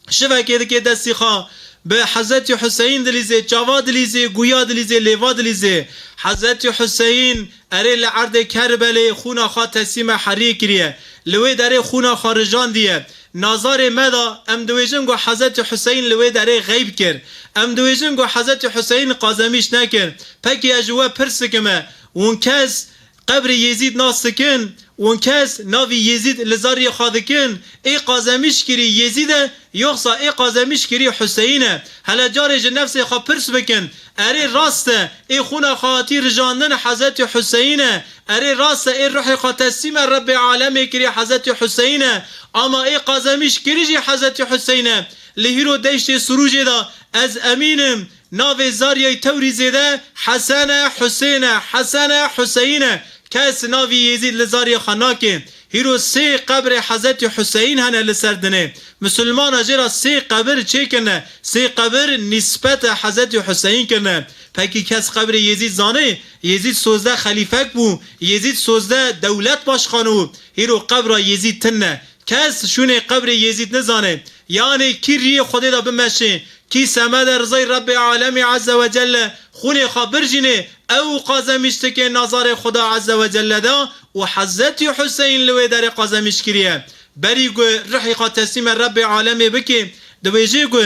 Şivekê dike destî xwe, bi Hezretî Huseyîn dilîzê, çava dilîzê, guya dilîzê, lêva dilîzê. Hezretî Huseyîn erê li erdê Kerbelê xûna xwe teslîme heriyê kiriye. Li wê derê xûna xwe rijandiye. Nazarê me de em dibêjin ku Hezretî Huseyîn li wê derê xeyb kir. Em dibêjin ku Hezretî Huseyîn qazemîş nekir. Pekî ez ji we pirs dikime, hûn kes Qebrê Yezîd nas dikin, û kes navî Yezîd li zariyê xwe dikin, ê qazemîş kirî Yezîd e, yoxsa ê qazemîş kirî Huseyîn e? Hele carê ji nefsê xwe pirs bikin, erê rast e, ê xûna xwe hatî rijandin Hezretî Huseyîn e, erê rast e, ê ruhê xwe teslîme Rebbê alemê kirî Hezretî Huseyîn e, ama ê qazemîş kirî jî Hezretî Huseyîn e. Li hîro deştê Sirûcê de ez emîn im, Navê zariyê Tewrîzê de Hesen e, Husên e, Hesen e, Huseyîn e. Kes navî Yezîd li zariyê xwe nake. Hîro sê qebrê Hezretî Huseyîn hene li ser dinê. Misilmana jê re sê qebir çêkirine. Sê qebir nîsbeta Hezretî Huseyîn kirine. Pekî kes qebrê Yezîd zanê? Yezîd sozdeh xelîfek bû. Yezîd sozdeh dewlet başkanı bû. Hîro qebra Yezîd tune. Kes şûnê qebrê Yezîd nizane. Yanê kî riyê Xwedê de bimeşê, kî semede rizayê Rebbê Alemê Azze ve Celle xûnê xwe birjînê, ew qazemîş dike nazarê Xuda Azze ve Celle de û Hezretî Huseyn li wê derê qazemîş kiriye. Berî ku ruhê xwe teslîme Rebbê Alemê bike, dibêje ku,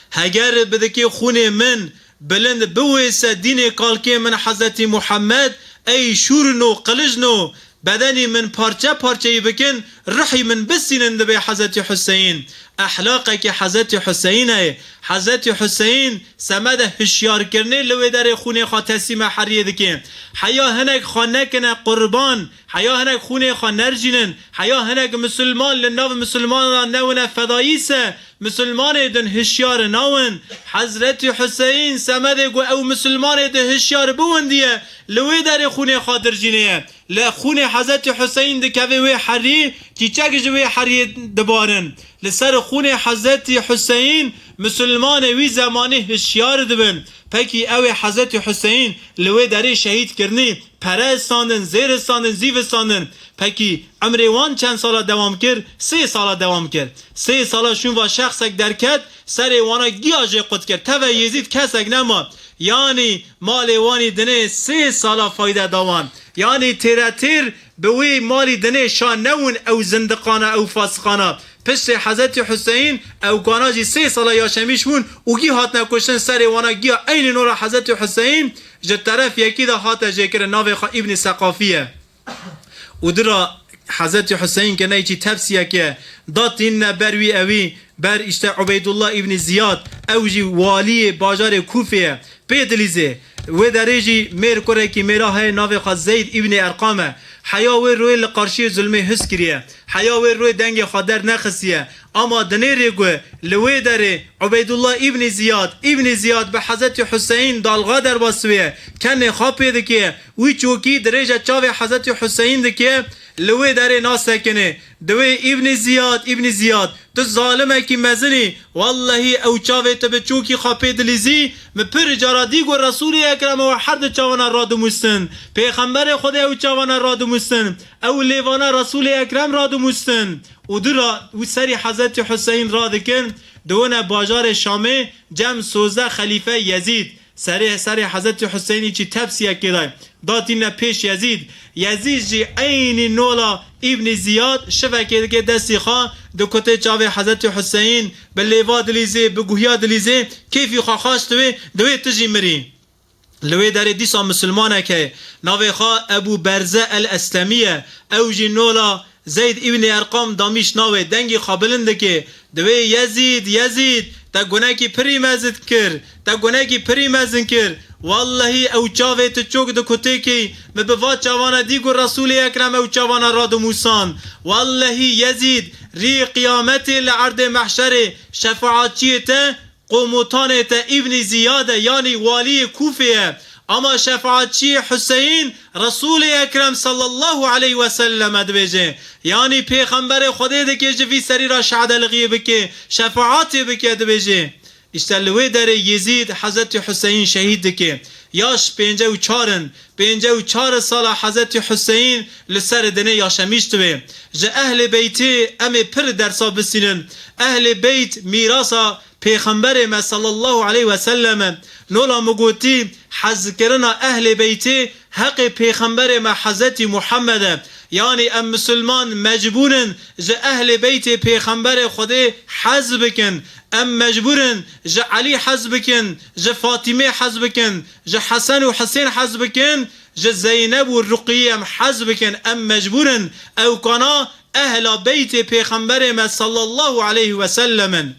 Heger bi dikê xûnê min bilind biwêse dînê kalkê min Hezretî Muhammed, ey şûrno, qilijno, bedenî min parçe parçeyî bikin, ruhî min bistînin, dibê Hezretî Huseyîn. Ehlaqekî Hezretî Huseyîn e. Hezretî Huseyîn semede hişyarkirinê li wê derê xûnê xwe teslîme heriyê dike. Heya hinek xwe nekine qurban, heya hinek xûnê xwe nerjînin, heya hinek misilman li nav misilmanan newine fedayî se, Misilmanê din hişyar nawin. Hezretî Huseyn semedê ku ew misilmanê di hişyar biwindiye, li wê derê xûnê xwe dirjînê ye. Li xûnê Hezretî Huseyn dikeve wê herî, çîçek ji wê heriyê dibarin. Li ser xûnê Hezretî Huseyn misilmanê wî zemanî hişyar dibin. Pekî ew ê Hezretî Huseyn li wê derê şehîd kirinî? Pere istandin, zêr istandin, zîv istandin. Pekî emrê wan çend sala dewam kir? Sê sala dewam kir. Sê sala şûn va şexsek derket, serê wana giya jê qut kir. Teve Yezîd kesek nema. Yanî malê wanî dinê sê sala fayde da wan. Yanî têre têr bi wê malî dinê şa newin ew zindiqana, ew fasiqana. Piştê Hezretî Huseyn ew kana jî sê sala yaşemîş bûn û gî hatine kuştin, serê wana giya eynî nora Hezretî Huseyn ji teref yekî de hate jêkirin, navê xwe Îbnî Seqafî ye. Û dira Hezretî Huseyn ke neyçî tepsiyeke da tînine ber wî ewî, ber îşte Ubeydullah Îbnî Ziyad, ew jî waliyê bajarê Kûfê ye. Pê dilîzê. Wê derê jî mêr kurekî mêra heye, navê xwe Zeyd Îbnî Erqam e. Heya wê royê li qarşiyê zulmê his kiriye. Heya wê royê dengê xwe dernexistiye. Ama dinêrê ku li wê derê Ubeydullah îbnî Ziyad, îbnî Ziyad bi Hezretî Huseyîn dalga derbas dibe, kenê xwe pê dike, wî çokî dirêje çavê Hezretî Huseyîn dike, li wê derê nasekine. Diwê, Îbnî Ziyad, Îbnî Ziyad, tu zalimekî mezin î. Wellehî ew çavê te bi çokî xwe pê dilîzî, min pir cara dî ku Resûlê Ekrem ew her du çavana radimûstin. Pêxemberê Xwedê ew çavana radimûstin. Ew lêvana Resûlê Ekrem radimûstin. Û du ra wî serî Hezretî Huseyîn radikin, diwine bajarê Şamê cem sozdeh xelîfe Yezîd. Serê, serê Hezretî Huseyînî çî tepsiyekê day. Datîne pêş Yezîd. Yezîd jî eynî nola Îbnî Ziyad şivekê dike destî xwe, dikutê çavê Hezretî Huseyîn, bi lêva dilîzê, bi guhiya dilîzê, kêfî xwe xaş diwê, diwê tu jî mirî. Li wê derê dîsa misilmanek heye. Navê xwe Ebû Berze el-Eslemî ye. Ew jî nola Zeyd îbnî Erqam damîş navê, dengî xwe bilind dike. Diwê, Yezîd, Yezîd, te gunekî pirî mezin kir. Te gunekî pirî mezin kir. Wellehî ew çavê tu çok dikutêkî, min bi va çavana dî ku Resûlê Ekrem ew çavana radimûsan. Wellehî Yezîd, rî qiyametê li erdê mehşerê şefaatçiyê te, qomutanê te Îbnî Ziyad e, yanî waliyê Kûfê ye. Ama şefaatçiyê Huseyîn, Resûlê Ekrem sallallahu aleyhi ve sellem e dibêje. Yanî Pêxemberê Xwedê dike ji vî serî re şadelixiyê bike, şefaatê bike dibêje. Îşte li wê derê Yezîd Hezretî Huseyîn şehîd dike. Yaş pêncî û çar in. Pêncî û çar sala Hezretî Huseyîn li ser dinê yaşemîş dibe. Ji Ehlê Beytê em ê pir dersa bisînin. Ehlê Beyt mîrasa Pêxemberê me sallallahu aleyhi ve sellem e. Nola min gotî, hezkirina Ehlê Beytê heqê Pêxemberê me Hezretî Muhammed e. Yanî em misilman mecbûr in ji Ehlê Beytê Pêxemberê Xwedê hez bikin. Em mecbûr in ji Elî hez bikin, ji Fatîmê hez bikin, ji Hesen û Hisên hez bikin, ji Zeyneb û Ruqiyê em hez bikin. Em mecbûr in ewkana Ehla Beytê Pêxemberê me sallallahu aleyhi ve sellem in.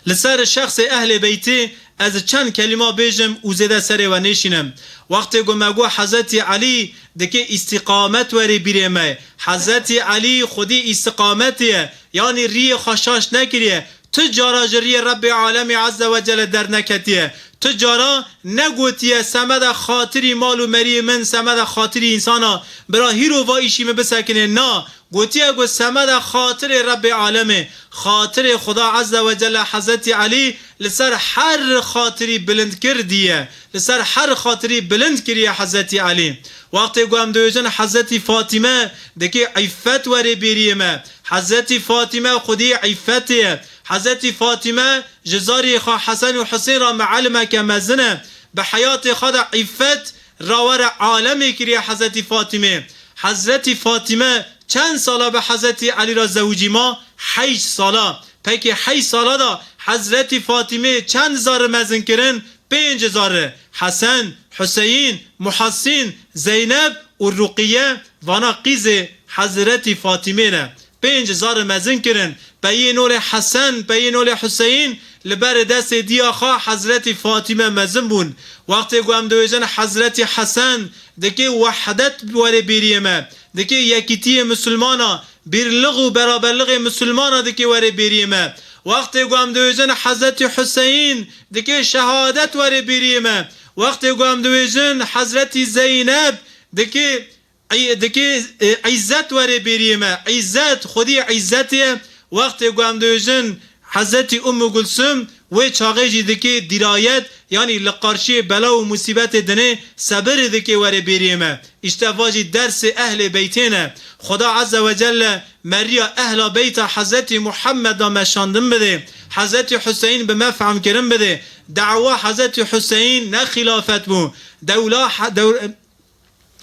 Li ser şexsê Ehlê Beytê ez çend kelîma bêjim û zêde serê we nêşînim. Wextê ku me got Hezretî Elî dike îstîqamet werê bîrê me. Hezretî Elî xwedî îstîqametê ye, yanî riyê xwe şaş nekiriye. Tu cara ji riyê Rebbê Alemê Azze ve Celle derneketiye. Tu cara negotiye, semeda xatirî mal û meriyê min, semeda xatirî însana, bira hîro va îşî min bisekinê. Na, gotiye ku semeda xatirê Rebbê Alemê, xatirê Xuda Azze ve Celle Hezretî Elî li ser her xatirî bilind kir diye. Li ser her xatirî bilind kiriye Hezretî Elî. Wextê ku em dibêjin Hezretî Fatîme, dikê îffet werê bêriyê me. Hezretî Fatîme xwedî îffetê ye. Hezretî Fatîme ji zariyê xwe Hesen û Husên re mielimeke mezin e. Bi heyatê xwe de îffet rawere alemê kiriye Hezretî Fatîmê. Hezretî Fatîme çend sala bi Hezretî Elî re zewicî ma? Heşt sala. Pekî heşt sala de Hezretî Fatîmê çend zarî mezin kirin? Pênc zarî. Hesen, Huseyîn, Muhasîn, Zeyneb û Ruqiye, vana qîzê Hezretî Fatîmê ne. Pênc zarî mezin kirin. Peyê nolê Hesen, peyê nolê Huseyîn li ber destê diya xwe Hezretî Fatîme mezin bûn. Wextê ku em dibêjin Hezretî Hesen, dikê wehdet werê bêriyê me, dikê yekîtiyê misilmana, bîrlix û beraberlixê misilmana dikê werê bêriyê me. Wextê ku em dibêjin Hezretî Huseyîn, dikê şehadet werê bêriyê me. Wextê ku em dibêjin Hezretî Zeyneb, dikê Ey-, dikê, e, îzzet werê bêriyê me. Îzzet, xwedî îzzet ye. Wextê ku em dibêjin Hezretî Ummû Gulsum, wê çaxê jî dikê dîrayet, yanî li qarşiyê bela û musîbetê dinê sebirê dikê werê bêriyê me. Îşte va jî dersê Ehlê Beytê ne. Xuda Azze ve Celle meriya Ehla Beyta Hezretî Muhammed de me şandin bidê. Hezretî Huseyîn bi me fehmkirin bidê. Dawa Hezretî Huseyîn ne xilafet bû. Dewla he-, dew-,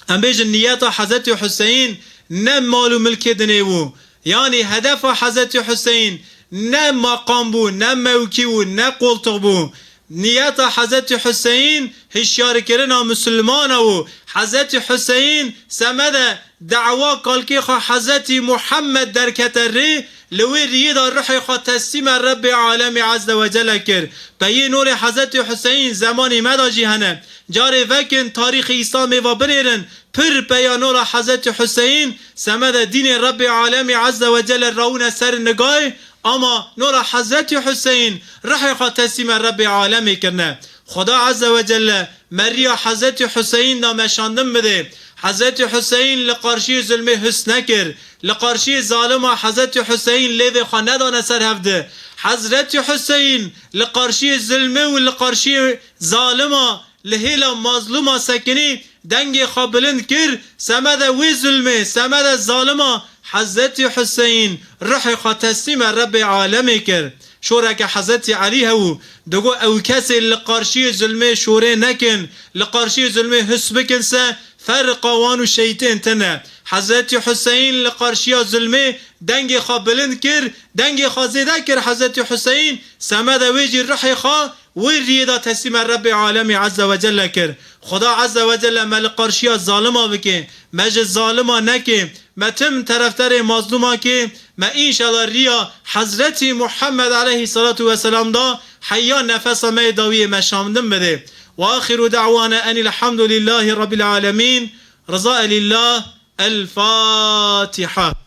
Em bêjin niyeta Hezretî Huseyîn ne mal û milkê dinê bû. Yanî hedefa Hezretî Huseyîn ne maqam bû, ne mewkî bû, ne qoltix bû. Niyeta Hezretî Huseyîn hişyarkirina misilmana bû. Hezretî Huseyîn semede dawa kalkê xwe Hezretî Muhammed derkete rê, li wê riyê de ruhê xwe teslîme Rebbê Alemê Azze ve Celle kir. Peyê norê Hezretî Huseyîn zemanê me de jî hene. Carê vekin tarîxê Îslamê ve binêrin, pir peya nora Hezretî Huseyîn semede dînê Rebbê Alemê Azze ve Celle rawine ser nigayê, ama nora Hezretî Huseyîn ruhê xwe teslîme Rebbê Alemê kirine. Xuda Azze ve Celle meriya Hezretî Huseyîn da meşandin bide. Hezretî Huseyîn li qarşiyê zulmê hus nekir. Li qarşiyê zalima Hezretî Huseyîn lêvê xwe nedane ser hevdi. Hezretî Huseyîn li qarşiyê zulmê û li qarşiyê zalima li hêla mazlûma sekinî dengê xwe bilind kir, semede wê zulmê, semede zalima Hezretî Huseyîn ruhê xwe teslîme Rebbê Alemê kir. Şoreke Hezretî Elî hebû, digo ew kesê li qarşiyê zulmê şorê nekin, li qarşiyê zulmê hus bikin se, ferqa wan û şeytên tine. Hezretî Huseyîn li qarşiya zulmê dengê xwe bilind kir, dengê xwe zêde kir Hezretî Huseyîn, semede wê jî ruhê xwe wê riyê de teslîme Rebbê Alemê Azze ve Celle kir. Xuda Azze ve Celle me li qarşiya zalima bike, me ji zalima neke, me tim terefdarê mazlûma ke, me înşallah riya Hezretî Muhammed aleyhissalatu vesselam da heya nefesa me yê dawiyê meşandin bide. Ve axiru da'wana enil hamdulillahî rabbil alemîn. Riza elillah. El Fatiha.